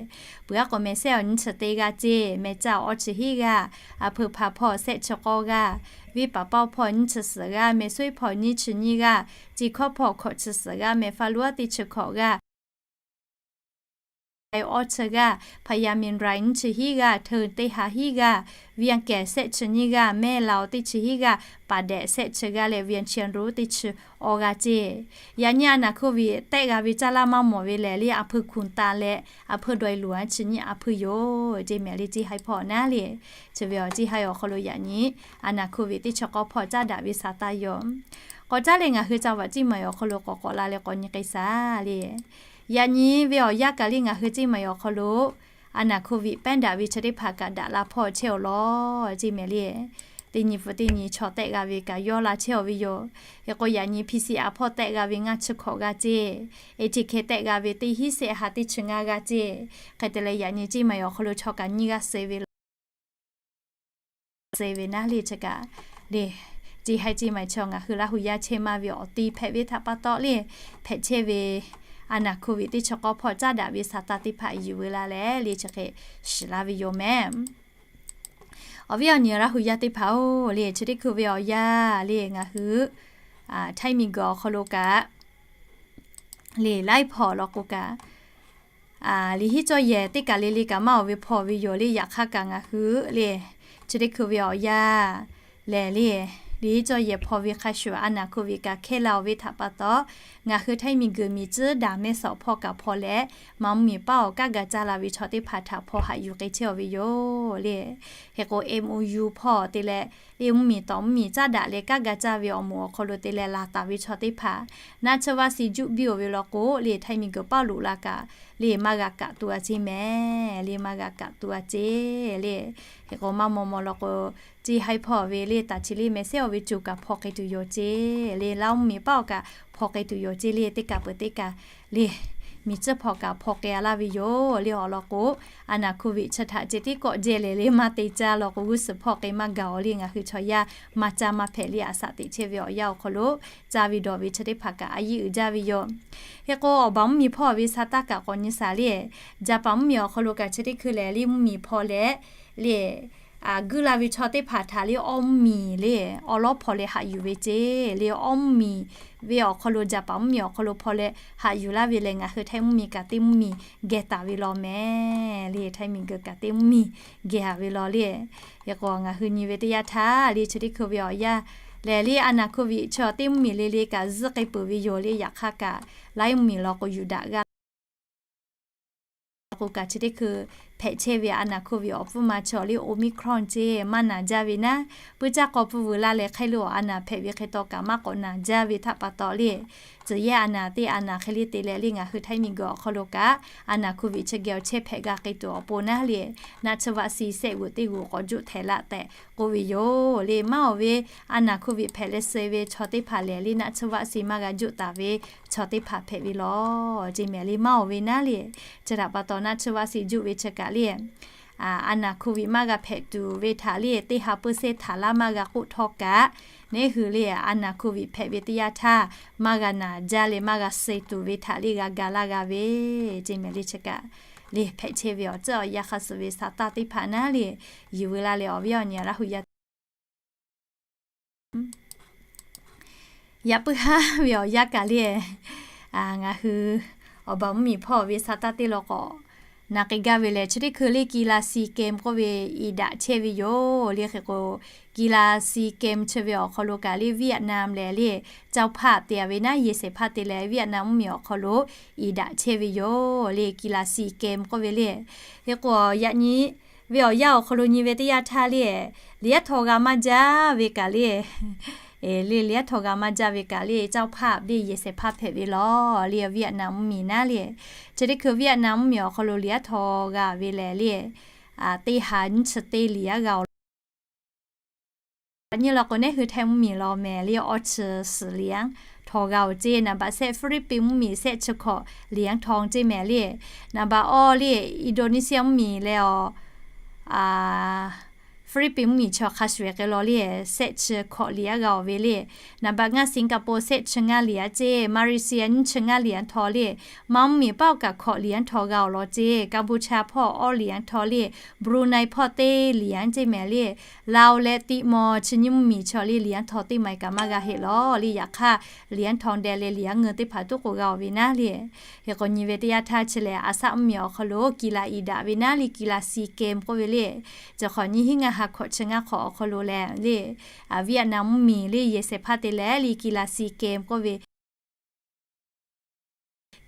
Peuˬ aˉ k'awꞈ mehˍ sehˉ awˬ nyiˇ chi teˇ g'aˇ ceˇ. Mehˍ caˇ awˇ chi hiˉ g'aˇ, aˬ hpeuꞈ hpaˍ hpawˇ shehˆ chi k'awˇ g'aˇ, viˇ paˍ paˇ hpawˇ nyiˇ chi suhˍ g'aˇ, mehˍ suhˉ hpawˇ nyiˇ chi nyiˇ g'aˇ, ciˇ hkawˉ hpawˇ hkawꞈ chi suhˍ g'aˇ, mehˍ faˇ luˉ aˉ teˇ chi hkawꞈ g'aˇ, awˇ chi g'aˇ, hpaˍ yaˇ miˬ raiˍ nyiˇ chi hiˉ g'aˇ, hteˇ teˇ ha hiˉ g'aˇ, viˇ aꞈ kehˬ shehˆ chi nyiˇ g'aˇ, mehˆ laˬ awˬ teˇ chi hiˉ g'aˇ, paˍ dehꞈ shehˆ chi g'aˇ leh viˇ aꞈ chi a ro teˇ chi awˇ g'aˇ ceˇ. Yaꞈ nyi a naˍ hkoˍ viˆ tehˆ g'a ve caˇ laˇ maˇ mawˬ ve lehˬ le, aˬ hpeuꞈ hkunˍ taˍ leh aˬ hpeuꞈ dawˬ e luˬ a chi nyiˇ aˬ hpeuꞈ yoˬ ceˇ mehˍ le. Ciˇ haiˉ hpawˇ naˉ le, chi ve awˬ ciˇ haiˉ awˬ hk'aw lo yaꞈ nyi a naˍ hkoˍ viˆ teˇ chi k'awˇ hpawˇ caˉ daꞈ ve saˍ taˇ yoˬ. K'awꞈ caˉ leh ngaˬ hui ca vaꞈ ciˇ maˬ awˬ hk'aw lo k'awꞈ k'awꞈ la leh k'awꞈ nyi k'ai shaˍ le. Yaꞈ nyi ve awˬ yanˇ kaꞈ le ngaˬ hui ciˇ maˬ awˬ hk'aw lo a naˍ hkoˍ viˆ pehˉ daꞈ ve chi teˇ hpaˍ kaꞈ daꞈ la hpawˇ chehˇ awˬ lawn ceˇ mehˍ le. Teˇ nyi pfuhˍ teˇ nyi chaw tehˆ g'a ve kaꞈ yawˇ la chehˇ awˬ ve yoˬ. Hk'e k'o yaꞈ nyi PCR hpawˇ tehˆ g'a ve ngaˇ chi hkawꞈ g'aˇ ceˇ. ATK tehˆ g'a ve teˇ hiˉ shehˆ ha teˇ chi ngaˇ g'aˇ ceˇ. Hk'e te leh yaꞈ nyi ciˇ maˬ awˬ hk'aw lo chaw kaꞈ nyiˇ g'aˇ suh ve suh ve naˉ le chi kaꞈ le, ciˇ haiˉ ciˇ maˬ chaw ngaˬ hui Laˇ hu yaˇ chehˇ maˇ ve awˬ ti hpehꞈ ve htaꞈ pa taw le, hpehꞈ chehˇ ve a naˍ hkoˍ viˆ teˇ chi k'awˇ hpawˇ caˉ daꞈ ve saˍ taˇ teˇ hpaˍ yuˬ veu la leh le chi hk'e shiˍ laˇ ve yoˬ mehˍ. Awˬ viˉ awˬ nyi Laˇ hu yaˇ teˇ hpaˍ-oˬ le, chi teˇ hkui ve awˬ yanˇ le ngaˬ hui Htaiˇ miˬ guiˬ awˬ hk'aw lo kaꞈ le laiˉ hpawˇ law k'o kaꞈ liꞈ hiˉ cawˇ yehˬ teˇ kaˬ le le kaꞈ maˇ awˬ ve hpawˇ ve yoˬ le. Yaꞈ hk'aˇ kaꞈ ngaˬ hui le chi teˇ hkui ve awˬ yanˇ lehˬ le, liꞈ hiˉ cawˇ yehˬ hpawˇ ve hk'a shuˍ a naˍ hkoˍ viˆ kaꞈ hkehˇ la-oˬ ve htaꞈ pa taw, ngaˬ hui Htaiˇ miˬ guiˬ miˬ tcuhˉ daˍ mehˇ suhˍ hpawˇ kaꞈ hpaw leh, maˇ mvuhˇ miˬ paˉ awˬ kaˉ ga caˇ la ve chaw teˇ hpaˍ htaꞈ hpaw haꞈ yuˬ k'ai chehˇ awˬ ve yoˬ le. Hk'e k'o MOU hpawˇ te leh le mvuhˇ miˬ tawˍ mvuhˇ miˬ caˉ daꞈ leh kaˉ ga caˇ ve awˬ moˍ awˬ hk'aw lo te leh laˬ taˍ ve chaw teˇ hpaˍ naˆ tsuhˇ vaˆ si juˆ biˇ-oˬ ve law k'o le, Htaiˇ miˬ guiˬ paˇ loꞈ la kaꞈ le maˇ g'a kaꞈ tu a ceˇ mehˍ le, maˇ g'a kaꞈ tu a ceˇ le. Hk'e k'o maˇ maw maw law k'o, ciˇ haiˉ hpawˇ ve le taˍ chi le mehˍ sehˉ awˬ ve coˬ kaꞈ hpaw k'ai tuˬ yoˬ ceˇ le, Laˇ mvuhˇ miˬ paˉ awˬ kaꞈ hpaw k'ai tuˬ yoˬ ceˇ le. Teˇ kaꞈ peuˬ teˇ kaꞈ le miˬ tcuhˉ hpawˇ kaꞈ hpaw k'ai a laˇ ve yoˬ le. Awˬ lawn k'o, a naˍ hkoˍ viˆ chi htaꞈ ceh tiˉ kawˆ jehˇ leh le maˇ te caˇ law k'o, g'uˇ suhˍ hpawˇ k'ai maˇ gaˬ-oˬ le. Ngaˬ hui chaw yaˇ maˇ caˇ maˇ hpehꞈ le, a shaꞈ teꞈ chehˇ ve awˬ yanˇ awˬ hk'aw lo caˇ ve dawˬ ve chi teˇ hpaˍ kaꞈ a yiˇ uiˍ jaˇ ve yoˬ. Hk'e k'o awˬ baˬ mvuhˇ miˬ hpawˇ ve sha taˇ kaꞈ k'awꞈ nyi shaˍ le. Jaˍpaˍ mvuhˇ miˬ awˬ hk'aw lo kaꞈ chi teˇ hkui lehˬ le mvuhˇ miˬ hpaw leh le guiˇ la ve chaw teˇ hpaˍ htaꞈ le awˇ mvuhˇ miˬ le awˬ lawˉ hpaw leh haꞈ yuˬ ve ceˇ le. Awˇ mvuhˇ miˬ ve awˬ hk'aw lo Jaˍpaˍ mvuhˇ miˬ awˬ hk'aw lo hpaw leh haꞈ yuˬ laˇ ve lehˬ, ngaˬ hui Htaiˇ mvuhˇ miˬ kaꞈ teˇ mvuhˇ miˬ geh taˍ ve law mehˍ le. Htaiˇ miˬ guiˬ kaꞈ teˇ mvuhˇ miˬ geh a ve law le. Hk'e k'o ngaˬ hui nyi ve teˇ yanˇ htaˇ le chi teˇ hkoˇ ve awˬ yanˇ lehˬ le a naˍ hkoˍ viˆ chaw teˇ mvuhˇ miˬ le le kaꞈ zuhˆ k'ai peuˬ ve yoˬ le. Yaꞈ hk'aˇ kaꞈ laiˉ mvuhˇ miˬ law k'o yuˬ daꞈ g'aˇ k'o kaꞈ chi teˇ hkui hpehꞈ chehˇ ve a naˍ hkoˍ viˆ awˬ pfuhˇ ma chaw le Omicron ceˇ maˇ naˬ jaˇ ve naˉ, puiˇ caˇ k'aw pfuhˇ vuiˬ laˇ leh hk'aˇ lo a naˍ hpehꞈ ve hk'e taw kaꞈ maˇ k'awꞈ naˬ jaˇ ve htaꞈ pa taw le, tcuhˍ yehˇ a naˍ teˇ a naˍ hk'e le te leh le ngaˬ hui Htaiˇ miˬ guiˬ awˬ hk'aw lo kaꞈ a naˍ hkoˍ viˆ chi geh awˬ chehˇ hpehꞈ g'a k'ai tuˬ awˬ pon naˉ le, naˆ tsuhˇ vaˆ si sehˆ g'uꞈ teˇ g'uꞈ k'awꞈ juˆ htehꞈ laˇ tehꞈ k'oˆ ve yoˬ le. Maˇ awˬ ve a naˍ hkoˍ viˆ hpehꞈ leh suh ve chaw teˇ hpaˍ lehˬ le naˆ tsuhˇ vaˆ si maˇ g'a juˆ taˍ ve chaw teˇ hpaˍ hpehꞈ ve law ceˇ mehˍ le. Maˇ awˬ ve naˉ le, chi htaꞈ pa taw naˆ tsuhˇ vaˆ si juˆ ve chi kaꞈ le a naˬ โควิด maˇ g'a hpehꞈ tuˬ ve htaꞈ le teˇ ha เปอร์เซ็นต์ htaꞈ laˇ maˇ g'a k'oˆ htawˇ kaꞈ, neˉ hui le a naˬ โควิด hpehꞈ ve teˇ yanˇ htaˇ maˇ g'a naˬ jaˇ leh maˇ g'a suh tuˬ ve htaꞈ le g'a ga laˇ g'a ve, ceˇ mehˍ le chi kaꞈ le hpehꞈ chehˇ ve awˬ tcuhˉ awˬ yanˇ hk'a shuˍ ve shaˍ taˇ teˇ hpaˍ naˉ le, yuˬ veu laˇ leh awˬ viˉ awˬ nyi Laˇ hu yaˇ yaꞈ puiˉ haˉ ve awˬ yanˇ kaꞈ le, ngaˬ hui awˬ baˬ mvuhˇmiˬ hpawˇ ve shaˍ taˇ teˇ law k'awꞈ naˬ k'ai gaˇ ve lehˬ, chi teˇ hkui le กีฬาซีเกม k'oˆ ve iˍ daꞈ chehˇ ve yoˬ le. Hk'e k'o, กีฬาซีเกม chi ve awˬ hk'aw lo kaꞈ le Vietnam lehˬ le เจ้าภาพ te a ve naˉ yehˬ shehˍ hpaˇ te leh Vietnam mvuhˇmiˬ awˬ hk'aw lo iˍ daꞈ chehˇ ve yoˬ le กีฬาซีเกม k'oˆ ve le. Hk'e k'o, yaꞈ nyi ve awˬ yanˇ awˬ hk'aw lo nyi ve teˇ yanˇ htaˇ le, liꞈ yaˇ htaw g'a maˇ jaˇ ve kaꞈ le, le liꞈ yaˇ htaw g'a maˇ jaˇ ve kaꞈ le เจ้าภาพ le yehˬ shehˍ hpaˇ hpehꞈ ve lawˬ le Vietnam mvuhˇmiˬ naˉ le. Chi teˇ hkui Vietnam mvuhˇmiˬ awˬ hk'aw lo liꞈ yaˇ htaw g'a ve lehˬ le, teˇ ha nyiˇ chi teˇ liꞈ yaˇ g'a awˬ lawn nyi law k'o, neˉ hui Htaiˇ mvuhˇmiˬ law mehˍ le awˇ chi suhˍ liꞈ yaˇ htaw g'a awˬ ceˇ. Naˍ baꞈ shehˆ Philippines mvuhˇmiˬ shehˆ chi hkawꞈ liꞈ yaˇ htaw ceˇ mehˍ le. Naˍ baꞈ awˇ le Indonesia mvuhˇmiˬ leh awˬ Philippines mvuhˇmiˬ chi hk'a shuˍ k'ai law le shehˆ chi hkawꞈ liꞈ yaˇ g'a awˬ ve le. Naˍ baꞈ ngaˇ Singapore shehˆ chi ngaˇ liꞈ yaˇ ceˇ. Malaysia nyiˇ chi ngaˇ liꞈ yaˇ htaw le, Myanmar mvuhˇmiˬ paˆ oˇ kaꞈ hkawꞈ liꞈ yaˇ htaw g'a awˬ lawn ceˇ. Cambodia hpawˇ awˇ liꞈ yaˇ htaw le, Brunei hpawˇ teˇ liꞈ yaˇ ceˇ mehˍ le. Laos leh Timor chi nyiˇ mvuhˇmiˬ chi le liꞈ yaˇ htaw teˇ ma kaꞈ maˇ g'a heˆ lawˬ le. Yaꞈ hk'aˇ, liꞈ yaˇ htaw deh leh liꞈ yaˇ ngeu teˇ hpaˍ tuˉ k'o g'a awˬ ve naˉ le. Hk'e k'o, nyi ve teˇ yanˇ htaˇ chi lehˬ, Aˍsaˆ mvuhˇmiˬ awˬ hk'aw lo กีฬา iˍ daꞈ ve naˉ le กีฬาซีเกม k'oˆ ve le. Chi hk'awꞈ nyiˇ hinˉ ngaˇ ha hkawꞈ chi ngaˇ hk'awꞈ awˬ hk'aw lo lehˬ le, Vietnam mvuhˇmiˬ le yehˬ shehˍ hpaˇ te leh le กีฬาซีเกม k'oˆ ve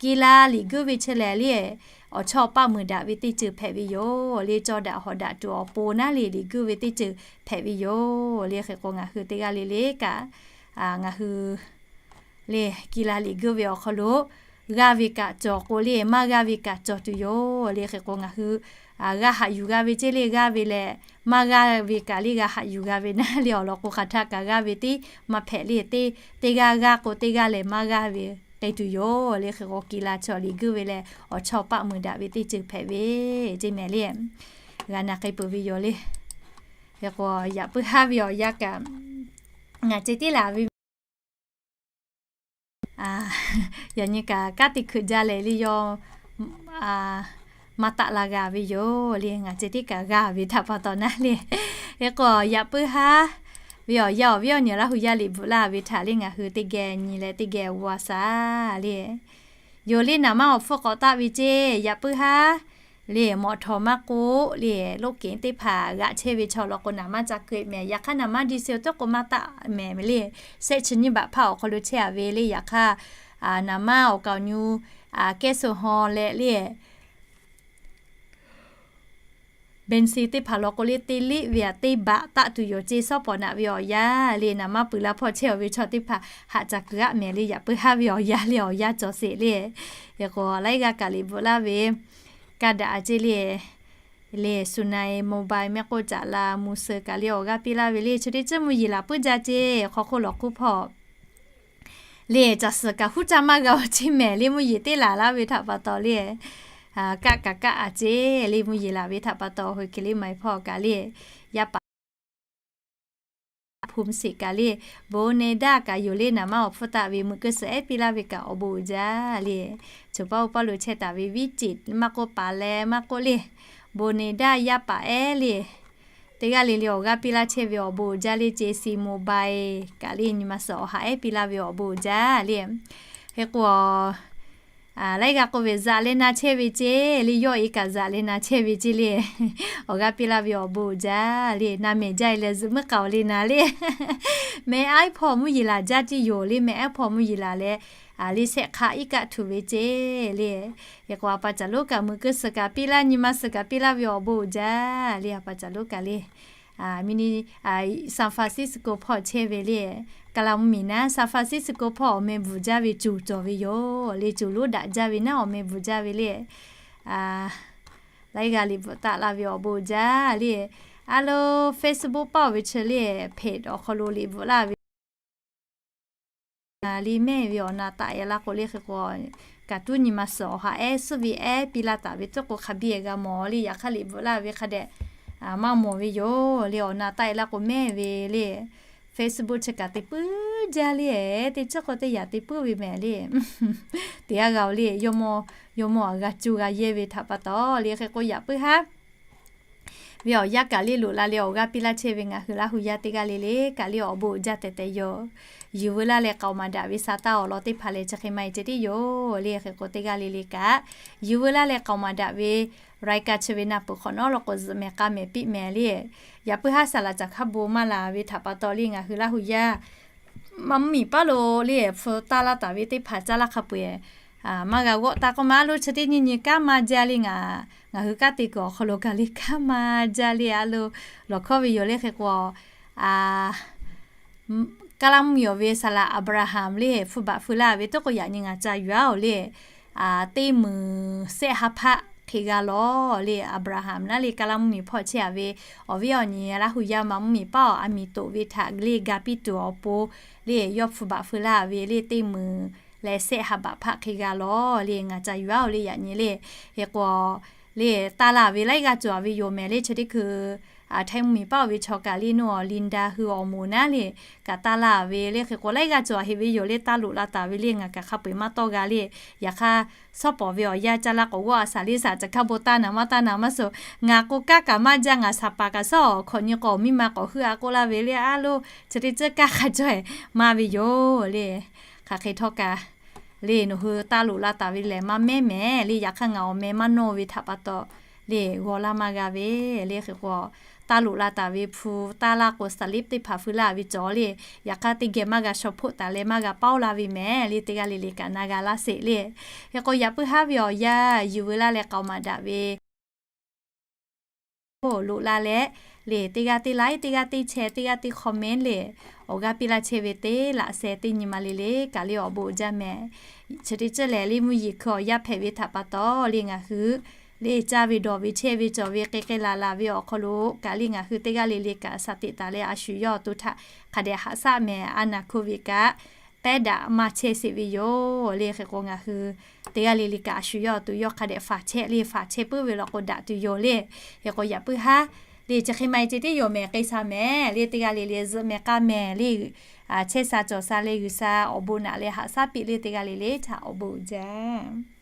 กีฬา liꞈ guiˇ ve chi lehˬ le, awˬ chawˇ paˆ muiˬ daꞈ ve teˇ ceuˬ hpehꞈ ve yoˬ le. Cawˇ daꞈ hawˍ daꞈ tuˬ awˬ pon naˉ le liꞈ guiˇ ve teˇ ceuˬ hpehꞈ ve yoˬ le. Hk'e k'o, ngaˬ hui teˇ g'aˇ le le kaꞈ, ngaˬ hui le กีฬา liꞈ guiˇ ve awˬ hk'aw lo g'aˇ ve kaꞈ cawˬ k'o le, maˇ g'aˇ ve kaꞈ cawˬ tuˬ yoˬ le. Hk'e k'o, ngaˬ hui g'a haꞈ yuˬ g'a ve ceˇ le, g'aˇ ve leh maˇ g'aˇ ve kaꞈ le g'a haꞈ yuˬ g'a ve naˉ le. Awˬ lawn k'o, hk'aˬ htaˇ kaꞈ g'aˇ ve teˇ maˇ hpehꞈ le, teˇ g'aˇ g'aˇ k'o teˇ g'aˇ lehˬ maˇ g'aˇ ve k'ai tuˬ yoˬ le. Hk'e k'o, กีฬา chaw liꞈ guiˇ ve leh awˬ chawˇ paˆ muiˬ daꞈ ve teˇ ceuˬ hpehꞈ ve ceˇ mehˍ le. G'a na k'ai peuˬ ve yoˬ le. Hk'e k'o, yaꞈ puiˉ haˉ ve awˬ yanˇ kaꞈ ngaˬ ceh tiˉ laˬ ve yaꞈ nyi kaꞈ kanˉ te hkui jaˇ leh le yawˇ maˇ taˆ la g'a ve yoˬ le. Ngaˬ ceh tiˉ kaꞈ g'a ve htaꞈ pa taw naˉ le. Hk'e k'o, yaꞈ puiˉ haˉ ve awˬ yanˇ awˬ viˉ awˬ nyi Laˇ hu yaˇ liꞈ bvuhꞈ laˇ ve htaꞈ le ngaˬ hui teˇ geh nyi leh teˇ geh g'a shaˍ le. Yoˬ le, naˍ manˇ awˬ hpfuhˇ k'awꞈ taˆ ve ceˇ, yaꞈ puiˉ haˉ le mawꞈ htawˍ maˇ k'oˆ le, loˆ kehˬ teˇ hpaˍ g'aꞈ chehˇ ve chaw law k'o, naˍ manˇ ca keu mehˍ. Yaꞈ hk'aˇ, naˍ manˇ di se teˇ k'o maˇ taˆ mehˍ le. Shehˆ chi nyiˇ baꞈ hpaˇ awˬ hk'aw lo chehˇ a ve le. Yaꞈ hk'aˇ, naˍ manˇ awˬ kaoˬ nyu kehˉ suh haw leh le, bensin teˇ hpaˍ law k'o le, teˇ liˆ ve aꞈ teˇ baꞈ taˆ tuˬ yoˬ ceˇ. Shawˉ pawˍ naꞈ ve awˬ yanˇ le, naˍ manˇ peuˬ la hpawˇ chehˇ a ve chaw teˇ hpaˍ haꞈ ca keu aˆ mehˍ le. Yaꞈ puiˉ haˉ ve awˬ yanˇ le awˬ yanˇ cawˬ sheˍ le. Hk'e k'o, laiˉ g'aˇ kaꞈ liꞈ bvuhꞈ laˇ ve kaˇ daꞈ a ceˇ le. Le Sunai Mobile mehˆ k'oˆ caꞈ la mvuh suh kaꞈ le awˬ g'aˇ piˇ laˇ ve le. Chi teˇ ceuˬ mvuhˇ yeˬ laˬ puiˉ jaˇ ceˇ. Hk'aw hk'oˆ lawˬ hk'oˆ hpawˇ le caˬ suhˍ kaꞈ huˉ caˇ maˇ g'a awˬ ceˇ mehˍ le, mvuhˇ yeˬ teˇ laˬ laˇ ve htaꞈ pa taw le, kaˆ kaꞈ kaˆ a ceˇ le, mvuhˇ yeˬ laˬ ve htaꞈ pa taw, hk'e le maˍ hpawˇ kaꞈ le, yaˇ paˍ hpu sheˍ kaꞈ le, bon ne daˇ kaꞈ yoˬ le, naˍ manˇ awˬ hpfuhˇ taˆ ve meuꞈ keu suhˍ ehˉ piˇ laˇ ve kaꞈ awˬ bon uiˍ jaˇ le. Choˬ paˇ oˇ paˇ lo chehˇ taˍ ve viˉ ceꞈ maˇ k'oˆ paˍ leh maˇ k'oˆ le, bon ne daˇ yaˇ paˍ ehˉ le, teˇ g'aˇ le le awˬ g'aˇ piˇ laˇ chehˇ ve awˬ bon uiˍ jaˇ le, ceˇ si mobile kaꞈ le nyi ma suhˍ awˬ ha ehˉ piˇ laˇ ve awˬ bon uiˍ jaˇ le. Hk'e k'o, laiˉ g'aˇ k'oˆ ve zaꞈ leh na chehˇ ve ceˇ le, yawˇ e kaꞈ zaꞈ leh na chehˇ ve ceˇ le, awˬ g'aˇ piˇ laˇ ve awˬ bon uiˍ jaˇ le. Na mehˍ jaˇ e leh zuhꞈ muiˉ k'aoˍ le na le, mehˍ aˉ hpawˇ mvuhˇ yeˬ laˬ jaˇ tiˉ yoˬ le, mehˍ aˉ hpawˇ mvuhˇ yeˬ laˬ leh, le shehˆ hk'aˆ iˉ kaˆ htuꞈ ve ceˇ le. Hk'e k'o, a pa caˬ lonˉ kaꞈ meuꞈ keu suhˍ kaꞈ piˇ laˇ, nyi ma suhˍ kaꞈ piˇ laˇ ve awˬ bon uiˍ jaˇ le. A pa caˬ lonˉ kaꞈ le, mini San Francisco hpawˇ chehˇ ve le, California mvuhˇmiˬ naˉ San Francisco hpawˇ awˬ meh bvuhˬ jaˇ ve coˬ cawˬ ve yoˬ le, coˬ lonˉ daꞈ jaˇ ve naˉ awˬ meh bvuhˬ jaˇ ve le. Laiˉ g'aˇ liꞈ bvuhꞈ taˆ laˇ ve awˬ bon uiˍ jaˇ le. A lo, Facebook paˆ oˬ ve chi le, page awˬ hk'aw lo liꞈ bvuhꞈ laˇ ve le mehˇ ve awˬ na taˆ e laˇ k'o le hk'e k'o, kaꞈ tuˉ nyi ma suhˍ awˬ ha ehˉ suhˉ ve ehˉ piˇ laˇ taˍ ve teˇ k'o hk'a biˇ e g'a mawˬ le. Yaꞈ hk'aˇ liꞈ bvuhꞈ laˇ ve hk'a dehꞈ maˇ mawˬ ve yoˬ le. Awˬ na taˆ e laˇ k'o mehˇ ve le, Facebook chi kaꞈ te puiˉ jaˇ le. Teˇ ceuˬ k'o teˇ yaꞈ te puiˉ ve mehˍ le. Teˇ g'aˇ g'a oˬ le, yawˇ mawˇ aꞈ g'a cuˇ g'a yehˇ ve htaꞈ pa taw le hk'e k'o yaꞈ puiˉ haˉ ve awˬ yanˇ kaꞈ le loꞈ la leh awˬ g'aˇ piˇ laˇ chehˇ ve ngaˬ hui Laˇ hu yaˇ teˇ g'aˇ le le kaꞈ le awˬ bon uiˍ jaˇ tehꞈ tehꞈ yoˬ. Yuˬ veu laˇ leh k'aoˍ maˍ daꞈ ve sa taˇ awˬ lawn teˇ hpaˍ lehˬ chi hk'e maˇ heˆ ceh tiˉ yoˬ le. Hk'e k'o teˇ g'aˇ le le kaꞈ yuˬ veu laˇ leh k'aoˍ maˍ daꞈ ve รายการ chi ve na peuˬ hk'awꞈ nawˉ law k'o zuhꞈ mehˍ k'a mehˍ piˇ mehˍ le. Yaꞈ puiˉ haˉ saˍ laꞈ caˬ hk'a bon maˇ laˬ ve htaꞈ pa taw le ngaˬ hui Laˇ hu yaˇ maˇ mvuhˇ miˬ paˉ lo le hpu taˇ laˇ taˍ ve teˇ hpaˍ caˇ laˇ hk'a peu-eˬ maˇ g'a g'awˆ taˇ k'oˆ ma lo chi teˇ nyi nyi kanˉ maˇ jaˇ le. Ngaˬ hui kanˉ te kuiˬ awˬ hk'aw lo kaꞈ le kanˉ maˇ jaˇ le a lo lawˬ hkawˇ ve yoˬ le. Hk'e k'o Kaˇ laˇ mvuhˇ miˬ awˬ ve saˍ laꞈ Aˍbraˍhanˍ le hpu baꞈ feu laˇ ve teˇ k'o yaꞈ nyi ngaˬ ca yuˬ aˉ oˬ le, teˇ meunˍ sehˆ ha hpaˆ hk'e g'a lawˬ le. Aˍbraˍhanˍ naˉ le Kaˇ laˇ mvuhˇ miˬ hpawˇ chehˇ a ve awˬ viˉ awˬ nyi Laˇ hu yaˇ ma mvuhˇ miˬ paˉ awˬ a miˍ toꞈ ve htaꞈ le ga piˇ tuˬ awˬ pon le yawˇ hpu baꞈ feu laˇ ve le teˇ meunˍ leh sehˆ ha baꞈ hpaˆ hk'e g'a lawˬ le. Ngaˬ ca yuˬ aˉ oˬ le yaꞈ nyi le. Hk'e k'o le taˇ laˇ ve laiˉ g'aˇ cawˬ ve yoˬ mehˍ le. Chi teˇ hkui Htaiˇ mvuhˇ miˬ paˉ awˬ ve chaw kaꞈ le naw Linda hui awˬ moˍ naˉ le kaꞈ taˇ laˇ ve le. Hk'e k'o laiˉ g'aˇ cawˬ heˆ ve yoˬ le. Taˇ loꞈ la taˍ ve le ngaˬ kaꞈ hk'a peu-eˬ maˇ tawˆ g'a le. Yaꞈ hk'aˇ shawˉ pawˍ ve awˬ yanˇ caˇ laˇ k'awꞈ g'awˆ a saˍ le saˍ caˬ hk'a bon taˇ naˍ maˇ taˇ naˍ maˇ suh. Ngaˬ k'o kanˉ kaꞈ maˇ jaˇ, ngaˬ saˍ paˍ kaꞈ shawˉ hk'awꞈ nyi k'awꞈ miˇ ma k'awꞈ heuˆ a k'oˆ laˇ ve le a lo chi teˇ ceuˬ kanˉ hk'a caweh maˇ ve yoˬ le. Hk'aˬ hk'e htawˇ kaꞈ le nawˬ hui taˇ loꞈ la taˍ ve lehˬ maˇ mehˉ mehˍ le. Yaꞈ hk'aˇ ngaˬ awˬ meh maˇ nawˇ ve htaꞈ pa taw le g'aw laˇ maˇ g'a ve le. Hk'e k'o taˇ loꞈ la taˍ ve hpu taˇ laˇ k'o สลิป teˇ hpaˍ feu laˇ ve cawˬ le. Yaꞈ hk'aˇ teˇ geh maˇ g'a shaw hpoˆ taˍ leh maˇ g'a paoˇ la ve mehˍ le. Teˇ g'aˇ le le kaꞈ na g'a laˇ sheˍ le. Hk'e k'o yaꞈ puiˉ haˉ ve awˬ yanˇ yuˬ veu laˇ leh k'aoˍ maˍ daꞈ ve loꞈ la leh le teˇ g'aˇ teˇ like, teˇ g'aˇ teˇ share, teˇ g'aˇ teˇ comment le awˬ g'aˇ piˇ laˇ chehˇ ve teˇ laꞈ sheh teˇ nyi ma le le kaꞈ le awˬ bon uiˍ jaˇ mehˍ. Chi teˇ ceuˬ lehˬ le mvuhˇ yeˬ hkui awˬ yanˇ hpehꞈ ve htaꞈ pa taw le ngaˬ hui le caˇ ve dawˬ ve chehˇ ve cawˬ ve k'ai k'ai laˬ laˬ ve awˬ hk'aw lo kaꞈ le ngaˬ hui teˇ g'aˇ le le kaꞈ shaˍ teꞈ taˍ leh a shu yawˇ awˬ to htaꞈ hk'a dehꞈ haꞈ shaˆ mehˍ. A naˍ hkui ve kaꞈ pehˉ daꞈ maˇ chehˇ sheˍ ve yoˬ le. Hk'e k'o ngaˬ hui teˇ g'aˇ le le kaꞈ a shu yawˇ awˬ to yawˇ hk'a dehꞈ faˍ chehˇ le faˍ chehˇ puiˉ ve law k'o daꞈ tuˬ yoˬ le. Hk'e k'o yaꞈ puiˉ haˉ le chi hk'e maˇ heˆ ceh tiˉ yoˬ mehˍ. K'ai sha mehˍ le teˇ g'aˇ le le zuhꞈ mehˍ k'a mehˍ le chehˇ sha cawˬ sha le G'uiˬsha awˬ bon naꞈ leh haꞈ shaˉ piˇ le teˇ g'aˇ le le htaꞈ awˬ bon uiˍ jaˇ